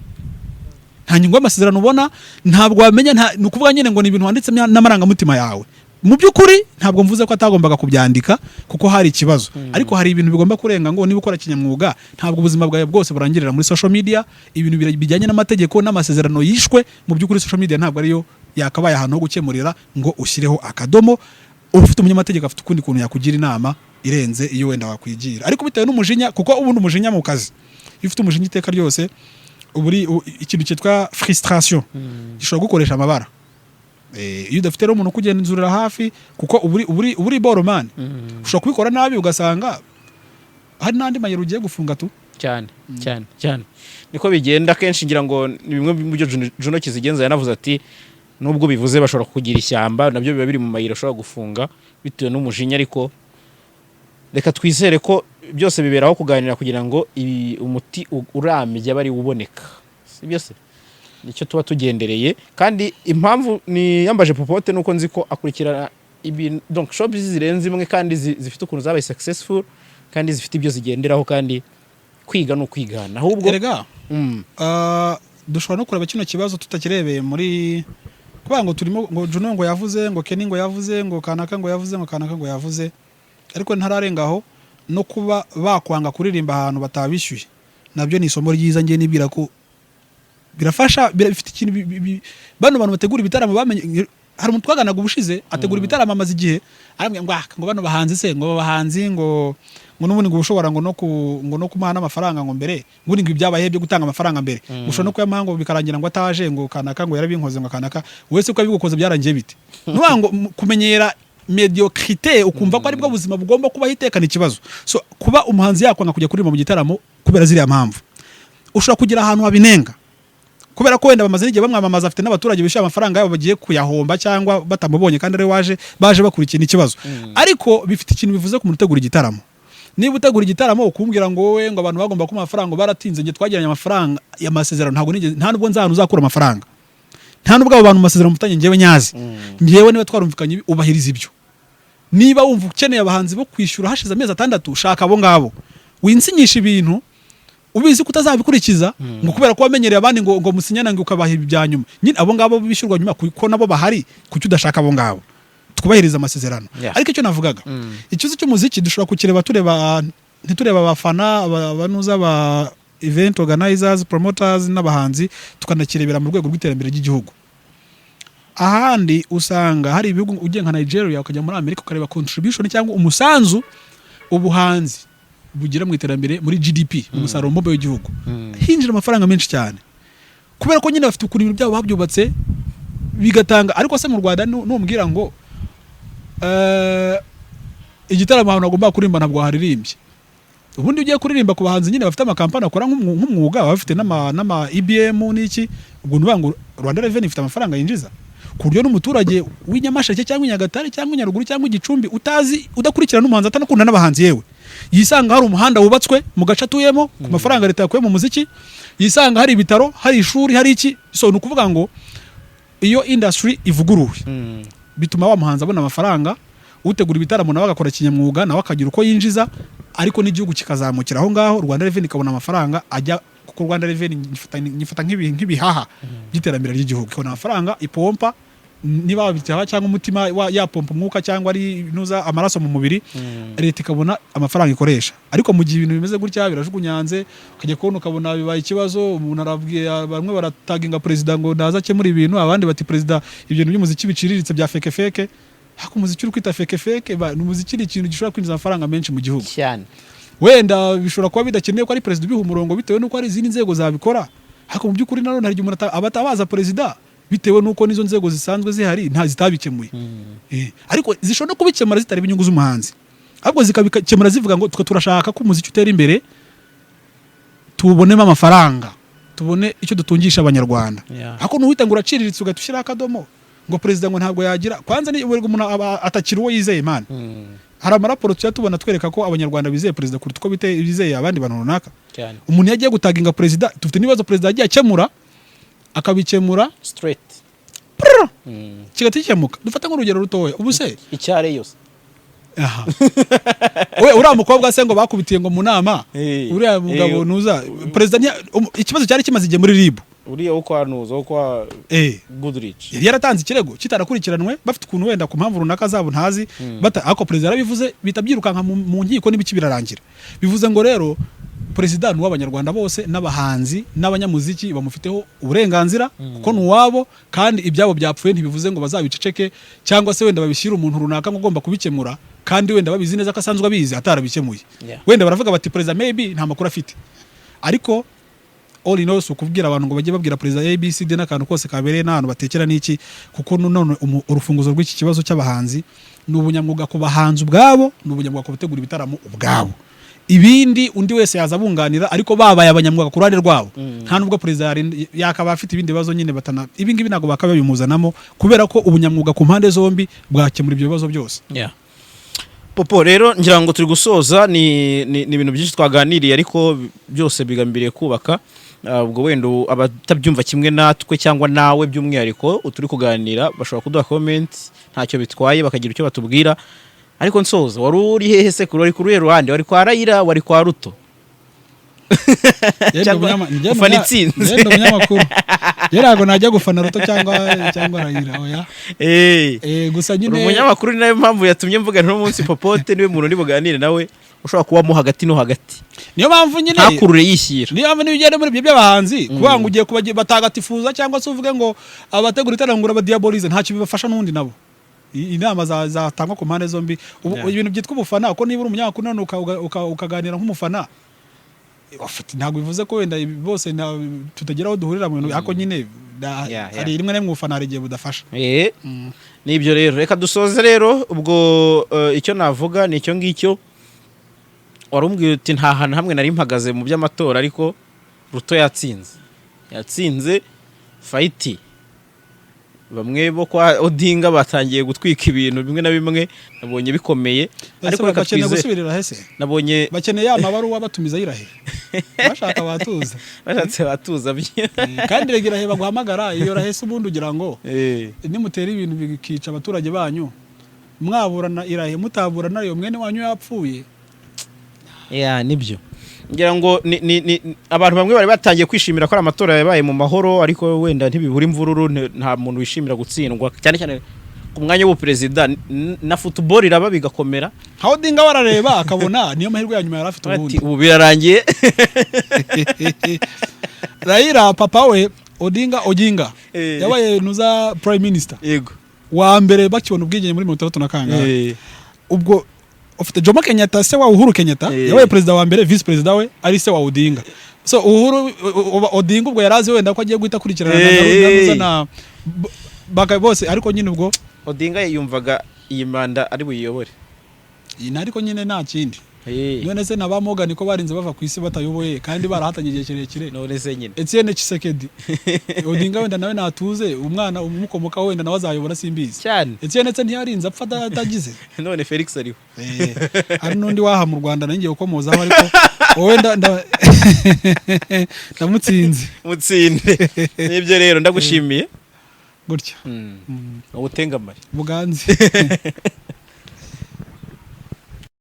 Nta ngingo y'amasezerano ubona, ntabwo wamenya ni ukuvuga nyine ngo ni ibintu wanditse n'amarangamutima yawe. Mu by'ukuri ntabwo mvuze ko atagombaga kubyandika kuko hari ikibazo, ariko hari ibintu bigomba kurenga ngo niba ukora kinyamwuga, ntabwo ubuzima bwawe bwose burangirira muri social media. Ibintu bijyanye n'amategeko n'amasezerano yishwe, mu by'ukuri social media ntabwo ariyo yakabaye ahantu ho gukemurira ngo ushyireho akadomo. Ufite umunyamategeko afite ukundi kuntu yakugira inama irenze iyo wenda wakwigira, ariko bitewe n'umujinya, kuko ubundi umujinya mu kazi, iyo ufite umujinya iteka ryose uba uri ikintu cyitwa frustration gishobora gukoresha amabara. Iyo udafite rero umuntu ukugenzurira hafi, kuko uba uri boromani, ushobora kubikora nabi, ugasanga hari n'andi mayero ugiye gufunga tu. Cyane cyane cyane, niko bigenda kenshi. Ngira ngo ni bimwe mu byo Juno Kizigenza yanavuze ati nubwo bivuze bashobora kugira ishyamba, nabyo biba biri mu mayira ashobora gufunga bitewe n'umujinya. Ariko reka twizere ko byose biberaho kuganira kugira ngo umuti urambye abe ari wo uboneka, si byo se? Nicyo tuba tugendereye. Kandi impamvu ni yambaje Popote nuko nzi ko akurikirana ibintu, donc showbiz zirenze imwe, kandi zifite ukuntu zabaye successful, kandi zifite ibyo zigenderaho, kandi kwiga ni ukwigana ahubwo. Erega dushobora no kureba kino kibazo tutakirebeye muri kuvuga ngo turimo ngo Juno ngo yavuze, ngo Kenny ngo yavuze, ngo kanaka ngo yavuze, ngo kanaka ngo yavuze, ariko ntararenga aho. No kuba bakwanga kuririmba ahantu batabishyuye nabyo ni isomo ryiza. Ngiye nibwira ko birafasha, bifite ikintu bano bantu bategura ibitaramo bamenye. Hari umuntu twaganaga ubushize ategura ibitaramo amaze igihe, arambwira ngo ah, ngo bano bahanzi se, ngo bahanzi ngo n'ubundi ngo ushobora ngo no ku ngo no kumuha n'amafaranga ngo mbere, ngo ubundi ngo ibyabaye byo gutanga amafaranga mbere, ushobora no kuyamuha ngo bikarangira ngo ataje, ngo kanaka ngo yarabinkoze, ngo kanaka wese uko yabigukoze byarangiye bite. Nuvuga ngo kumenyera médiocrité, ukumva ko aribwo buzima bugomba kubaho iteka, ni ikibazo. So kuba umuhanzi yakwanga kujya kuririmba mu gitaramo kubera ziriya mpamvu, ushobora kugira ahantu habinenga kubera ko wenda bamaze n'igihe bamwamamaza, afite n'abaturage bishyuye amafaranga yabo bagiye kuyahomba cyangwa batamubonye kandi ari we waje baje bakurikiye, ni ikibazo. Ariko bifite ikintu bivuze ku muntu utegura igitaramo. Niba utegura igitaramo ukumbwira ngo wowe ngo abantu bagomba kumuha amafaranga ngo baratinze, njye twagiranye amafaranga y'amasezerano, ntabwo nigeze, nta nubwo nzi ahantu uzakura amafaranga, nta nubwo abo bantu mu masezerano mufitanye njyewe nyazi. Njyewe niba twarumvikanye ibi, ubahiriza ibyo. Niba wumva ukeneye abahanzi bo kwishyura hashize amezi 6, shaka abo ngabo, winsinyisha ibintu. Ubizi ko utazabikurikiza, ngo kubera ko wamenyereye abandi, ngo musinyana, ngo ukabaha ibya nyuma nyine. Abo ngabo bishyurwa nyuma kuko nabo bahari. Kuki udashaka abo ngabo twubahiriza amasezerano? Ariko icyo navugaga, ikibazo cy'umuziki dushobora kukireba tureba, ntitureba abafana, abanuza, aba event organizers, promoters n'abahanzi, tukanakirebera mu rwego rw'iterambere ry'igihugu. Ahandi usanga hari ibihugu, ugiye nka Nigeria, ukajya muri Amerika, ukareba contribution cyangwa umusanzu ubuhanzi bugira mu iterambere, muri GDP, mu musaruro mbumbe w'igihugu, hinjira amafaranga menshi cyane, kubera ko nyine bafite ukuntu ibintu byabo babyubatse bigatanga. Ariko se mu Rwanda numbwira ngo igitaramo ahantu hagomba kuririmba ntabwo waharirimbye? Ubundi ugiye kuririmba ku bahanzi nyine bafite amakampani akora nk'umwuga, baba bafite n'ama EBM n'iki, ubwo ni ukuvuga ngo Rwanda Revenue ifite amafaranga yinjiza, ku buryo n'umuturage w'i Nyamasheke cyangwa i Nyagatare cyangwa i Nyaruguru cyangwa i Gicumbi utazi, udakurikirana n'umuhanzi, atanakunda n'abahanzi yewe, yisanga hari umuhanda wubatswe mu gace atuyemo ku mafaranga leta yakuye mu muziki, yisanga hari ibitaro, hari ishuri, hari iki. So ni ukuvuga ngo iyo industry ivuguruwe, bituma wa muhanzi abona amafaranga, utegura ibitaramo nawe agakora kinyamwuga, nawe akagira uko yinjiza, ariko n'igihugu kikazamukira aho ngaho. Rwanda Revenue ikabona amafaranga ajya, kuko Rwanda Revenue nyifata nk'ibihaha by'iterambere ry'igihugu. Ikabona amafaranga ipompa, niba bitaba cyangwa umutima yapompa umwuka cyangwa ari nuza amaraso mu mubiri, leta ikabona amafaranga ikoresha. Ariko mu gihe ibintu bimeze gutya birajugunyanze, ukajya kubona ukabona bibaye ikibazo, umuntu arabwiye, bamwe barataginga perezida ngo naza akemura ibintu, abandi bati perezida ibintu by'umuziki biciriritse bya fake fake. Ariko umuziki uri kwita fake fake, ni umuziki ni ikintu gishobora kwinjiza amafaranga menshi mu gihugu. Wenda bishobora kuba bidakenewe ko ari perezida ubiha umurongo, bitewe n'uko hari izindi nzego zabikora. Ariko mu by'ukuri nanone hari igihe umuntu aba atabaza perezida bitewe n'uko n'izo nzego zisanzwe zihari nta zitabikemuye. Ariko zishobora no kubikemura zitareba inyungu z'umuhanzi, ahubwo zikabikemura zivuga ngo twe turashaka ko umuziki utera imbere, tuwubonemo amafaranga, tubone icyo dutungisha Abanyarwanda. Ariko nuhita ngo uraciriritse, ugahita ushyiraho akadomo ngo perezida ngo ntabwo yagira, kwanza ni umuntu aba atakira uwo yizeye imana. Hari amaraporo tujya tubona twereka ko Abanyarwanda bizeye perezida kuruta uko bizeye abandi bantu runaka. Umuntu iyo agiye gutaginga perezida, dufite n'ibibazo perezida yagiye akemura, akabikemura straight kigahita gikemuka. Dufate nk'urugero rutoya, ubu se icyare yose. Aha. We uriya mukobwa se ngo bakubitiye ngo mu nama, uriya mugabo, nuza perezida ikibazo cyari kimaze igihe muri RIB. Uriya wo kwa nuza, wo kwa Goodrich. Yari yaratanze ikirego kitarakurikiranywe, bafite ukuntu wenda ku mpamvu runaka zabo ntazi bata, ariko perezida yarabivuze bita byirukanka mu nkiko n'ibiki birarangira. Bivuze ngo rero perezida ni uw'Abanyarwanda bose, n'abahanzi n'abanyamuziki bamufiteho uburenganzira kuko ni uwabo. Kandi ibyabo byapfuye ntibivuze ngo bazabiceceke cyangwa se wenda babishyire umuntu runaka ngo ugomba kubikemura, kandi wenda babizi neza ko asanzwe abizi atarabikemuye. Wenda baravuga bati perezida maybe nta makuru afite. Ariko all in all, si ukubwira abantu ngo bajye babwira perezida ABCD n'akantu kose kabereye n'ahantu batekera n'iki, kuko none urufunguzo rw'iki kibazo cy'abahanzi ni ubunyamwuga ku bahanzi ubwabo, ni ubunyamwuga ku bategura ibitaramo ubwabo. Ibindi undi wese yaza abunganira, ariko babaye abanyamwuga ku ruhande rwabo, nta nubwo perezida yakaba afite ibindi bibazo nyine batana ibi ngibi ntabwo bakaba babimuzanamo, kubera ko ubunyamwuga ku mpande zombi bwakemura ibyo bibazo byose. Popo, rero ngira ngo turi gusoza. Ni ibintu byinshi twaganiriye, ariko byose bigambiriye kubaka. Ubwo wenda abatabyumva kimwe natwe cyangwa nawe by'umwihariko turi kuganira bashobora kuduha comment, ntacyo bitwaye, bakagira icyo batubwira. Ariko nsoza, wari uri hehe se? Wari ku ruhe ruhande? Wari kwa Raila, wari kwa Ruto, cyangwa ufana itsinze? Ngenda umunyamakuru rero, ntabwo najya gufana Ruto cyangwa Raila, oya. Gusa Uri nyine umunyamakuru, ni nayo mpamvu yatumye mvuga n'uno munsi Popote niwe muntu uri buganire nawe ushobora kubamo hagati no hagati, Niyo mpamvu nyine ntakurure yishyira. Niyo mpamvu niyo ugenda muri ibyo by'abahanzi, kuvuga ngo ugiye batagatifuza cyangwa se uvuge ngo abategura itaramo ngo urabadiabolize, ntacyo bibafasha n'ubundi nabo. Inama zatangwa ku mpande zombi ubu, ibintu byitwa ubufana, kuko niba uri umunyamakuru none ukaganira nk'umufana, ntabwo bivuze ko wenda bose tutagira aho duhurira mu bintu, ariko nyine hari rimwe na rimwe ubufana hari igihe budafasha. Nibyo rero, reka dusoze rero. Ubwo icyo navuga ni icyo ngicyo. Wari umbwiye uti nta hantu hamwe nari mpagaze mu by'amatora, ariko Ruto yatsinze, yatsinze fight. Bamwe bo kwa Odinga batangiye gutwika ibintu bimwe na bimwe, nabonye bikomeye, ariko reka bakeneye twizere. Gusubirira hese? Nabonye Bakeneye ya mabaruwa batumiza yirahe, bashaka batuza. Bashatse batuza byo. Kandi rega irahe baguhamagara iyo rahese, ubundi ugira ngo nimutera ibintu bikica abaturage banyu, mwaburana irahe, mutaburana iyo mwene wanyu yapfuye. Ya, nibyo. Ngira ngo ni abantu bamwe bari batangiye kwishimira ko ari amatora yabaye mu mahoro, ariko wenda ntibibura imvururu. Nta muntu wishimira gutsindwa, cyane cyane ku mwanya w'ubuperezida. Na football iraba bigakomera. Nka Odinga warareba akabona niyo mahirwe ya nyuma yari afite Ati, ubundi. "Ubu birarangiye." Raila, papa we Odinga Oginga, yabaye nuza prime minister wa mbere bakibona ubwigenge muri 60 na kangahe. Ubwo ufite Jomo Kenyatta, se wa Uhuru Kenyatta, yabaye perezida wa mbere, vice perezida we ari se wa Odinga. So Uhuru Odinga ubwo yarazi wenda ko agiye guhita akurikirana na na baka bose, ariko nyine ubwo Odinga yumvaga iyi manda ari buyiyobore. Iyi ariko nyine nta kindi. None se na ba Morgan ko barinze bava ku isi batayoboye kandi barahatanye igihe kirekire? None se nyine. Etienne Tshisekedi, Odinga wenda nawe natuze umwana umukomokaho, wenda nawe azayobora, simbizi. Etienne se ntiyarinze apfa atagize? None Felix ariho. Hari n'undi waha mu Rwanda nanjye ukomozaho, ariko wowe ndamutsinze. Mutsinde nibyo rero, ndagushimiye. Gutya. Ubutengamare. Buganze.